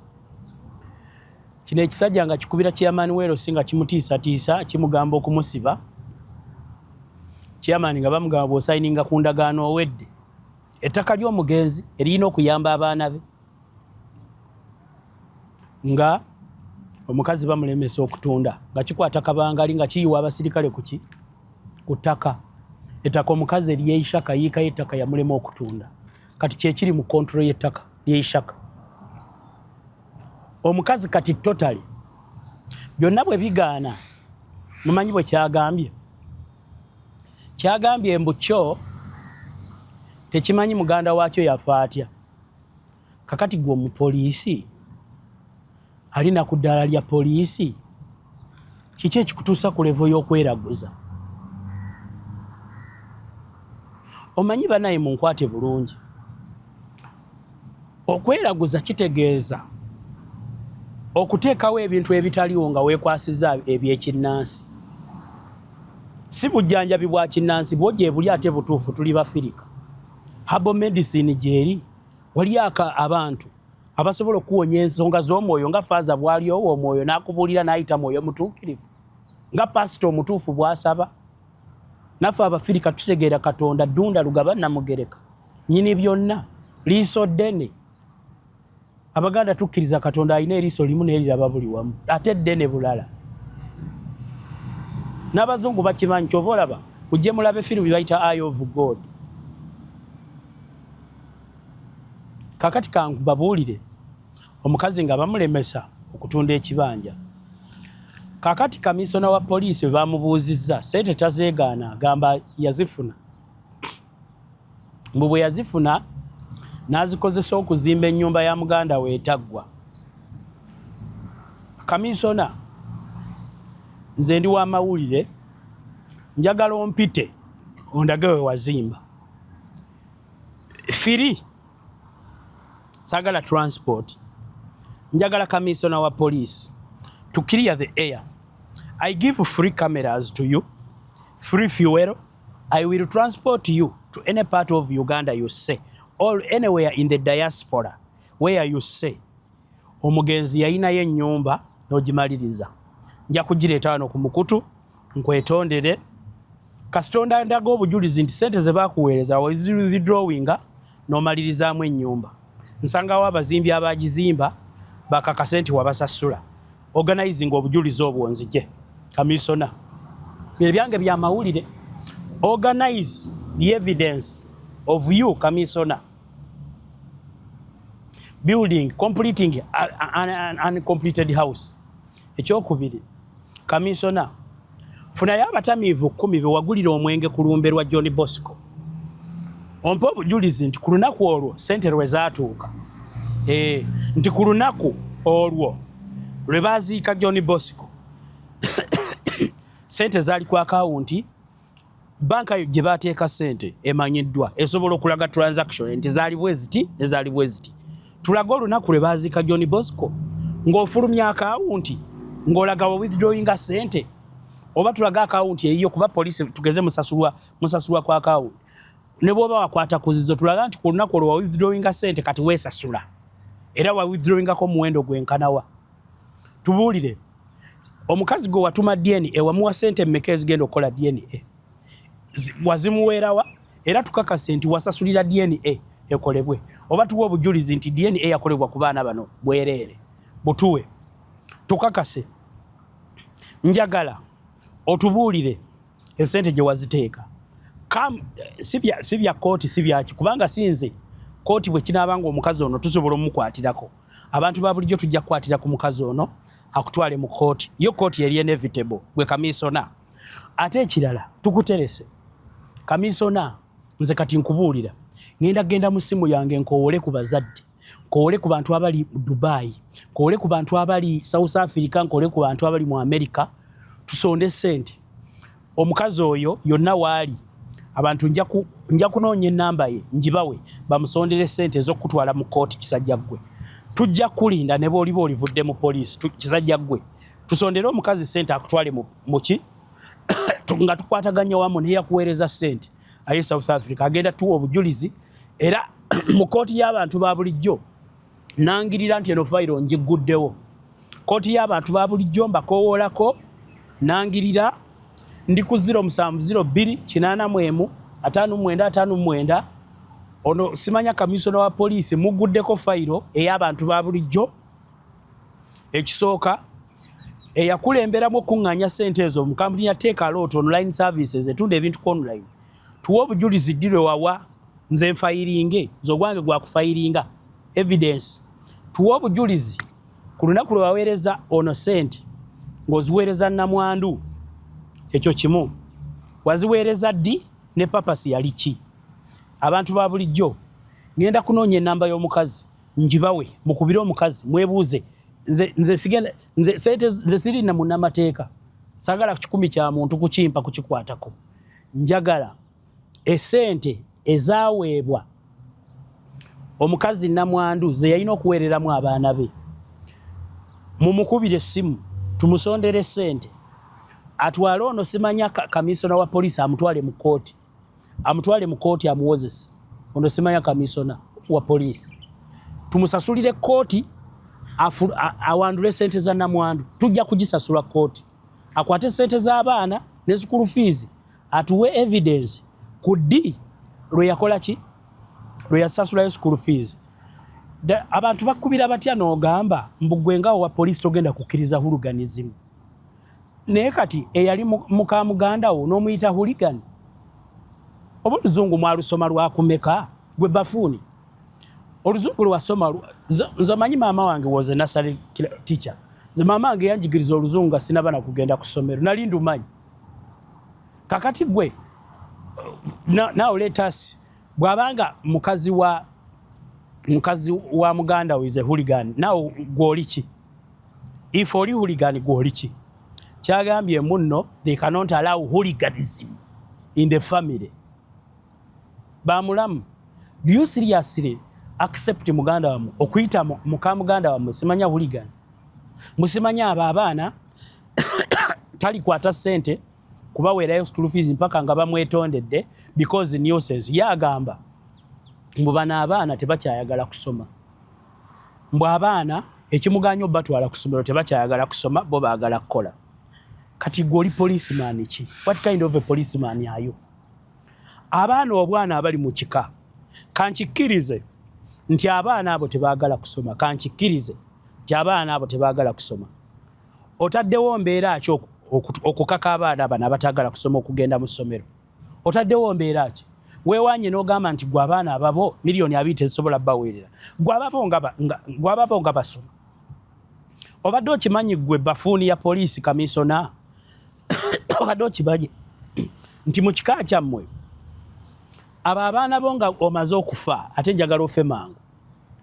kino ekisajja nga kikubira chairman werosi nga kimutiisatiisa, kimugamba okumusiba. Chairman nga bamugamba, bw'osayininga ku ndagaano owedde. Ettaka ly'omugenzi eririna okuyamba abaana be, nga omukazi bamulemesa okutunda, nga kikwata kabangali nga kiyiwa abasirikale kuki ku ttaka. Ettaka omukazi eryeishaka, yiika y'ettaka yamulema okutunda. Kati kyekiri mu control y'ettaka lyeishaka omukazi. Kati totally byonna bwe bigaana, mumanyi bwe kyagambye? Kyagambye mbu kyo tekimanyi muganda waakyo yafa atya. Kakati gwe omupoliisi alina ku ddaala lya poliisi, kiki ekikutuusa ku level y'okweraguza? Omanyi banaye, munkwate bulungi, okweraguza kitegeeza okuteekawo ebintu ebitaliwo nga weekwasiza ebyekinnansi. Si bujjanjabi bwa kinnansi bwo gye buli, ate butuufu. Tuli bafirika, herbal medicine gyeri, wali aka abantu abasobola okuwonya ensonga z'omwoyo, nga faaza bw'ali owo omwoyo n'akubuulira n'ayita mwoyo mutuukirivu, nga pasita omutuufu bw'asaba. Naffe abafirika tutegeera Katonda Ddunda Lugaba Namugereka, nyini byonna, liiso ddene. Abaganda tukkiriza Katonda alina eriiso limu neeriraba buli wamu, ate ddene bulala. N'abazungu bakimanyi. Kyova olaba kujje mulabe firimu bye bayita Eye of God. Kakati kanbabuulire, omukazi nga bamulemesa okutunda ekibanja. Kakati kamisona wa poliisi bwe bamubuuzizza, sente tazeegaana, agamba yazifuna. Mbu bwe yazifuna n'azikozesa okuzimba ennyumba ya muganda we etaggwa. Kamisona, Nze ndi wa mawulire, njagala ompite ondage we wazimba. Free, sagala transport, njagala kamisona wa police to clear the air. I give free cameras to you, free fuel. I will transport you to any part of Uganda you say, or anywhere in the diaspora where you say omugenzi yayinayo ennyumba n'ogimaliriza. Nja kugireeta wano ku mukutu nkwetondere, kasita ndaga obujulizi nti sente ze bakuweereza withdrawinga n'omalirizaamu ennyumba. Nsangawo abazimbi abagizimba bakakase nti wabasasula. Organizing obujulizi obwo nzije. Kamisona, ebyange bya mawulire. Organize the evidence of you, kamisona, building, completing an uncompleted house. Ekyokubiri, kamisona, funayo abatamiivu 10 be wagulira omwenge ku lumbe lwa John Bosco, ompe obujulizi nti ku lunaku olwo sente lwe zaatuuka, nti ku lunaku olwo lwe baziika John Bosco sente zaali ku akawunti. Banka gye bateeka sente emanyiddwa, esobola okulaga transaction nti zaali bwe ziti ne zaali bwe ziti. Tulage olunaku lwe baziika John Bosco ng'ofulumya akawunti ng'olaga wa withdrawinga sente, oba tulage akawunti eyiyo, kuba poliisi tugeze musasulwa, musasulwa ku akawunti. Ne bw'oba wakwata kuzizo, tulaga nti ku lunaku olwo wa withdrawinga sente, kati weesasula, era wa withdrawingako omuwendo gwenkanawa. Tubuulire, omukazi gwe watuma DNA wamuwa sente mmeka ezigenda okukola DNA? Wazimuweerawa? Era tukakase nti wasasulira DNA ekolebwe, oba tuwe obujulizi nti DNA yakolebwa ku baana bano bwereere, butuwe tukakase. Njagala otubuulire esente gye waziteeka. Si bya kooti, si byaki, kubanga sinze kooti. Bwe kinaaba nga omukazi ono tusobola omukwatirako, abantu ba bulijjo tujja kukwatira ku mukazi ono akutwale mu kooti. Yo kooti eri inevitable, gwe kamisona. Ate ekirala, tukuterese, kamisona. Nze kati nkubuulira, ngenda genda mu ssimu yange nkowole ku bazadde, nkowole ku bantu abali Dubai, nkowole ku bantu abali South Africa, nkowole ku bantu abali mu America, tusonde sente. Omukazi oyo yonna waali abantu nja kunoonya enamba ye njibawe, bamusondere sente ez'okutwala mu kooti. Kisajja ggwe, tujja kulinda ne bw'oliba olivudde mu poliisi. Kisajja ggwe, tusondere omukazi sente akutwale muki nga tukwataganya wamu neyakuweereza sente aye South Africa agenda tuwa obujulizi. Era mu kooti y'abantu ba bulijjo nangirira nti eno fayiro ngigguddewo. Kooti y'abantu ba bulijjo mbakowoolako, nangirira ndi ku 0702 81 59 59. Ono simanya kamisona wa poliisi, muguddeko fayiro ey'abantu ba bulijjo. Ekisooka, eyakulemberamu okuŋŋaanya ssente ezo mu kampuni ya Takealot Online Services etunda ebintu ku online, tuwe obujulizi ddi lwe wawa. Nze nfayiringe, nze ogwange gwakufayiringa evidence. Tuwe obujulizi ku lunaku lwe waweereza ono sente ng'oziweereza namwandu. Ekyo kimu, waziweereza ddi ne purpose yali ki? Abantu ba bulijjo, ngenda kunoonya enamba y'omukazi njibawe, mukubire omukazi mwebuuze. Nze sigenda, nze sente nze siri na munnamateeka, sagala 1,000 kya muntu kukimpa kukikwatako. Njagala esente ezaweebwa omukazi namwandu ze yalina okuweereramu abaana be, mumukubire essimu tumusondere sente atwale ono simanya kamisona wa poliisi, amutwale mu kooti, amutwale mu kooti amuwozese. Ono simanya kamisona wa poliisi tumusasulire kooti awandule sente za namwandu. Tujja kugisasula kooti akwate sente z'abaana ne school fees, atuwe evidence ku ddi lwe yakola ki, lwe yasasulayo school fees. Abantu bakubira batya n'ogamba mbu gwe nga wa poliisi togenda kukkiriza hooliganism, naye kati eyali muka muganda wo n'omuyita hooligan? Oba oluzungu mwalusoma lwakumeka? Gwe bafuuni, oluzungu lwasoma? Nze omanyi maama wange was a nursery teacher. Nze maama wange yanjigiriza oluzungu nga sinaba na kugenda ku ssomero, nali ndumanyi. Kakati gwe now let us, bw'abanga mukazi wa muganda we is a hooligan, now gw'oli ki? If oli hooligan, gw'oli ki? Kyagambye munno they cannot allow hooliganism in the family. Bamulamu, do you seriously accept muganda wammwe okuyita muka muganda wammwe simanya hooligan, musimanya abo abaana talikwata ssente kubaweerayo school fees mpaka nga bamwetondedde because nuisance? Ye agamba mbu bano abaana tebakyayagala kusoma, mbu abaana ekimuganya obatwala ku ssomero tebakyayagala kusoma, bo baagala kukola. Kati gwe oli policeman ki? What kind of a policeman are you? Abaana obwana abali mu kika, kankikkirize nti abaana abo tebaagala kusoma, kankikkirize nti abaana abo tebaagala kusoma. Otaddewo mbeera ki okukaka abaana bano abataagala kusoma okugenda mu ssomero? Otaddewo mbeera ki? Weewanye n'ogamba nti gwe abaana ababo 20 million tezisobola baweerera, gwe ababo nga basoma. Obadde okimanyi gwe bafuuni ya poliisi kamisona, obadde okimanyi nti mu kika kyammwe abo abaana bo nga omaze okufa, ate njagala ofe mangu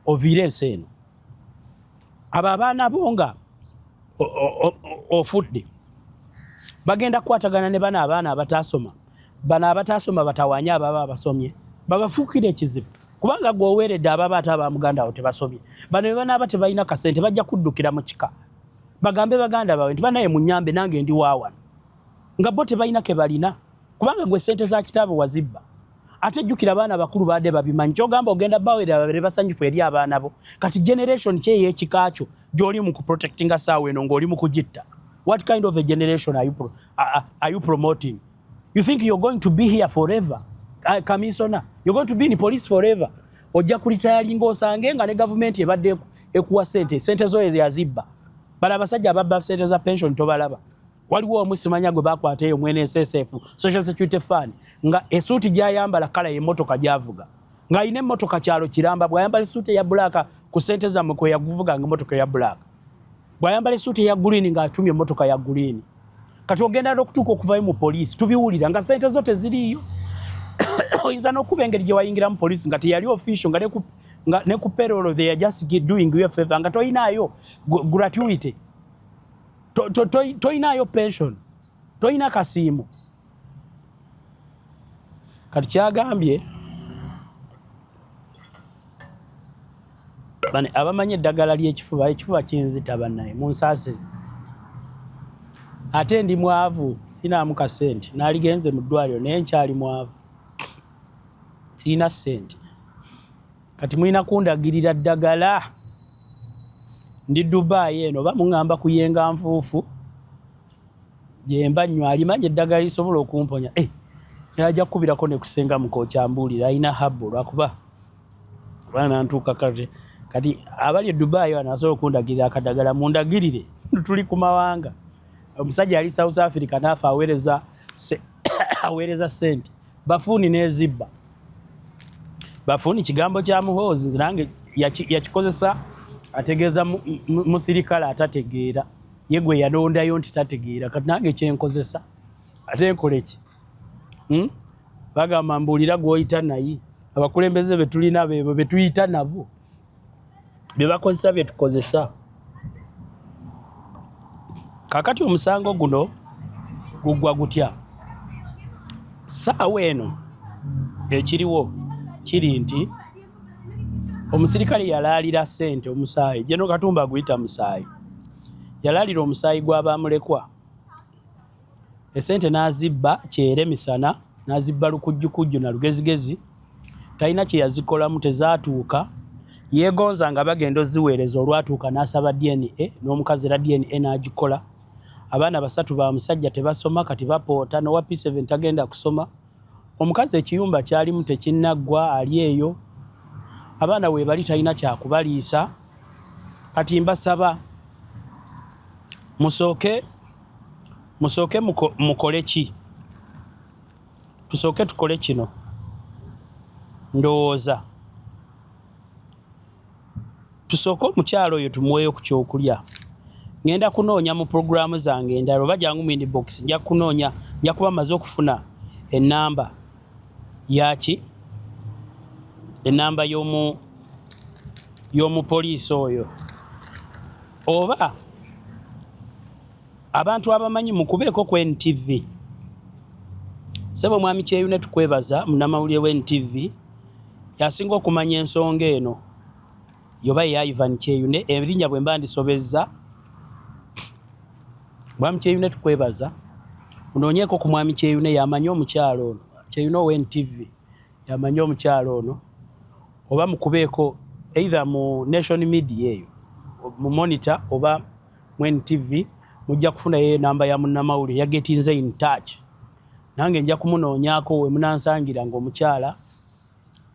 oviire ensi eno, abo abaana bo nga ofudde bagenda kukwatagana ne bano abaana abataasoma, bano abataasoma batawanye ababa abasomye, babafuukire ekizibu, kubanga gwe oweeredde ababa ate abamuganda awo tebasomye. Bano bwe banaaba tebalina kasente bajja kuddukira mu kika bagambe baganda baabwe nti banaye munyambe nange ndi waawano, nga bo tebalina ke balina, kubanga gwe sente za kitaabwe wazibba. Ate jjukira abaana bakulu baadde babimanyi. Kyogamba ogenda bawerera babere basanyufu eri abaana bo. Kati generation ki ey'ekika kyo gy'oli mu kuprotectinga saawa eno ng'oli mu kugitta? What kind of a generation are you promoting? You think you're going to be here forever? Commissioner, you're going to be in police forever? Ojja kuritayalinga osange nga ne gavumenti ebadde ekuwa sente, sente zo yazibba. Bala abasajja ababba sente za pension tobalaba? Waliwo omu simanya gwe bakwata eyo mu NSSF, Social Security Fund, nga esuuti gyayambala kala y'emmotoka gy'avuga, ng'alina emmotoka kyalo kiramba. Bw'ayambala esuuti eya black ku sente zammwe kwe yaguvuga nga emmotoka eya black, bw'ayambala esuuti eya green ng'atumye emmotoka ya green. Kati ogenda n'okutuuka okuvayo mu poliisi tubiwulira nga sente zo teziriiyo. Oyinza n'okuba engeri gye wayingira mu poliisi nga teyali official, nga ne ku payroll they are just doing you a favor, nga toyinaayo gratuity, toyinaayo pension, toyina kasiimo. Kati kyagambye bane abamanyi eddagala ly'ekifuba, ekifuba kinzita bannaye, munsaasire, ate ndi mwavu, sinaamu kasente, naaligenze mu ddwaliro naye nkyali mwavu, sirina ssente. Kati mulina kundagirira ddagala. Ndi Dubai eno, oba muŋŋamba kuyenga nfuufu gyemba nnywa, alimanyi eddagala lisobola okumponya. Eh, ajja kukubirako ne kusenga mukokyambuulira alina habbo, lwakuba kuba nantuuka kati. Kati abali e Dubai wano asobola okundagirira akadagala, mundagirire, tuli ku mawanga. Omusajja yali South Africa naafe aweereza sente bafuuni n'ezibba. Bafuuni kigambo kya Muhoozi, nze nange yakikozesa ategeeza musirikale atategeera, ye gwe yalondayo nti tategeera. Kati nange kyenkozesa ate nkole ki? Bagamba mbuulira gw'oyita naye. Abakulembeze be tulina beebo be tuyita nabo, bye bakozesa bye tukozesa. Kaakati omusango guno guggwa gutya? Saawa eno ekiriwo kiri nti omusirikale yalaalira ssente, omusaayi General Katumba aguyita musaayi, yalaalira omusaayi gw'abamulekwa, esente n'azibba kyere misana, n'azibba lukujjukujju na lugezigezi, talina kye yazikolamu, tezaatuuka. Yeegonza nga bagenda oziweereza, olwatuuka n'asaba DNA n'omukazi, era DNA n'agikola. Abaana basatu ba musajja tebasoma, kati bapoota n'owa P7 tagenda kusoma. Omukazi ekiyumba kyalimu tekinnaggwa, ali eyo, abaana weebali, talina kyakubaliisa. Kati mbasaba musooke mukole ki? Tusooke tukole kino. Ndowooza tusooke omukyalo oyo tumuweeyo ku kyokulya. Ngenda kunoonya mu pulogulaamu zange endala, oba jangu mu inbox, nja kunoonya, nja kuba maze okufuna enamba yaki, enamba y'omupoliisi oyo oba Abantu abamanyi mukubeeko ku NTV. Ssebo Mwami Kyeyune tukwebaza, munnamawulire wa NTV y'asinga okumanya ensonga eno yoba eya Ivan Kyeyune, erinnya bwe mba ndisobezza. Mwami Kyeyune tukwebaza, munoonyeeko ku Mwami Kyeyune y'amanyi omukyala ono. Kyeyune owa NTV y'amanyi omukyala ono, oba mukubeeko either mu Nation Media eyo mu Monitor oba mu NTV, mujja kufunayo enamba ya munnamawulire yagetinze in touch. Nange nja kumunoonyaako we munansangira ng'omukyala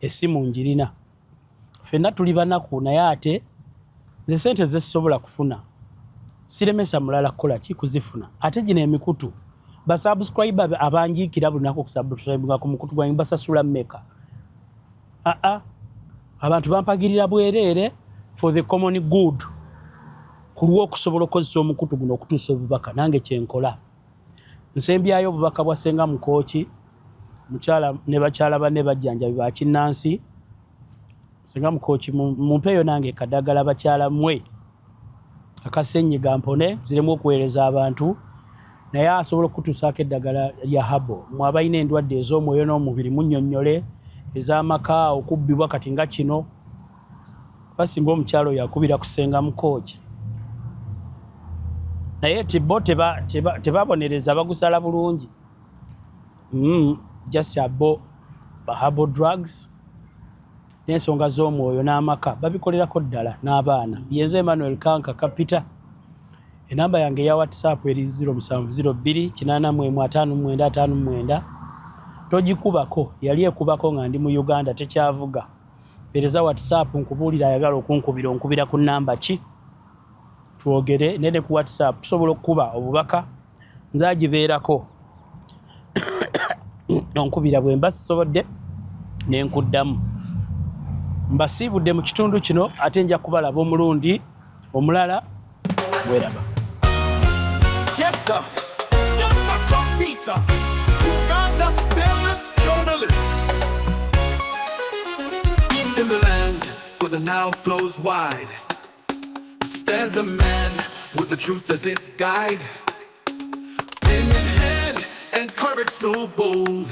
essimu njirina. Ffenna tuli banaku, naye ate nze sente zezisobola kufuna siremesa mulala kukola ki kuzifuna. Ate gino emikutu basubscriber abanjiikira buli lunaku okusubscribinga ku mukutu gwange basasula mmeka? Aa, abantu bampagirira bwereere for the common good, ku lw'okusobola okukozesa omukutu guno okutuusa obubaka. Nange kyenkola, nsembyayo obubaka bwa Ssenga Mukooki mukyala ne bakyala banne bajjanjabi ba kinnansi. Ssenga Mukooki, mumpeeyo nange kadagala bakyala mmwe akasenyiga mpone nziremu okuweereza abantu. Naye asobola okutuusaako eddagala lya herbal. Mwe abalina endwadde ez'omwoyo n'omubiri munnyonnyole, ez'amaka, okubbibwa kati nga kino basinga omukyalo oyo akubira ku Ssenga Mukooki, naye ti bo tebabonereza, bagusala bulungi. Just abo ba herbal drugs n'ensonga z'omwoyo n'amaka babikolerako ddala n'abaana. Yenze Emmanuel Kanka Kapita. Enamba yange eya WhatsApp eri 0702 81 59. Togikubako, yali ekubako nga ndi mu Uganda, tekyavuga. Mpeereza WhatsApp nkubuulira. Ayagala okunkubira, onkubira ku namba ki twogere nene ku WhatsApp. Tusobola okukuba obubaka, nze agibeerako. Onkubira bwe mba sisobodde nenkuddamu. Mbasiibudde mu kitundu kino, ate nja kubalaba omulundi omulala. Mweraba. Yes, sir. Dr. Peter, Uganda's fearless journalist. In the land where the Nile flows wide, stands a man with the truth as his guide. Pen in hand and courage so bold,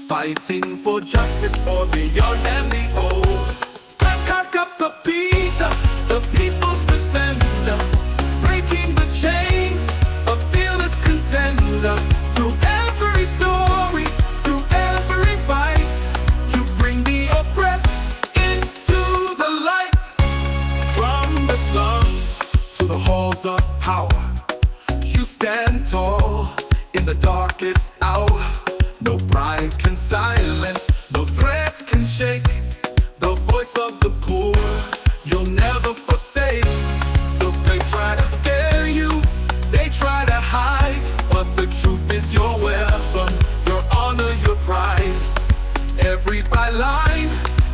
fighting for justice for the young and the old. Kaka Peter, the people's defender, breaking the chains, a fearless contender. Through every story, through every fight, you bring the oppressed into the light. From the slums to the halls of power, you stand tall in the darkest hour. No pride can silence, no threat can shake the voice of the poor. You'll never forsake. Look, they try to scare you, they try to hide, but the truth is your weapon, your honor, your pride. Every byline,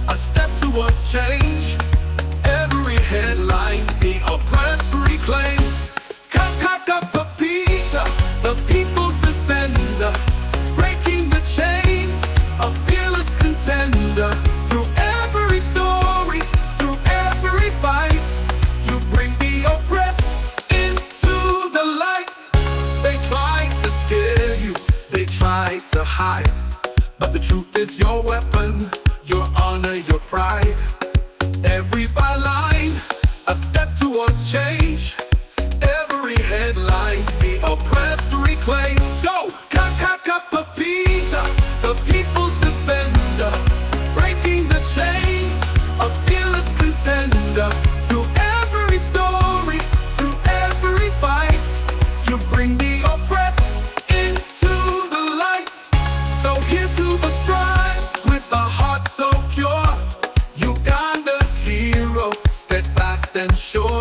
a step towards change. Every headline, the oppressed reclaim. Peter, the people's defender, breaking the chains, a fearless contender. Through every story, through every fight, you bring the oppressed into the light. They try to scare you, they try to hide, but the truth is your weapon, your honor, your pride. Every byline, a step towards change. Every headline, the oppressed reclaim. Go! Kaka Peter, the people's defender, breaking the chains, a fearless contender. Through every story, through every fight, you bring the oppressed into the light. So here's to the strive with a heart so pure. Uganda's hero, steadfast and sure.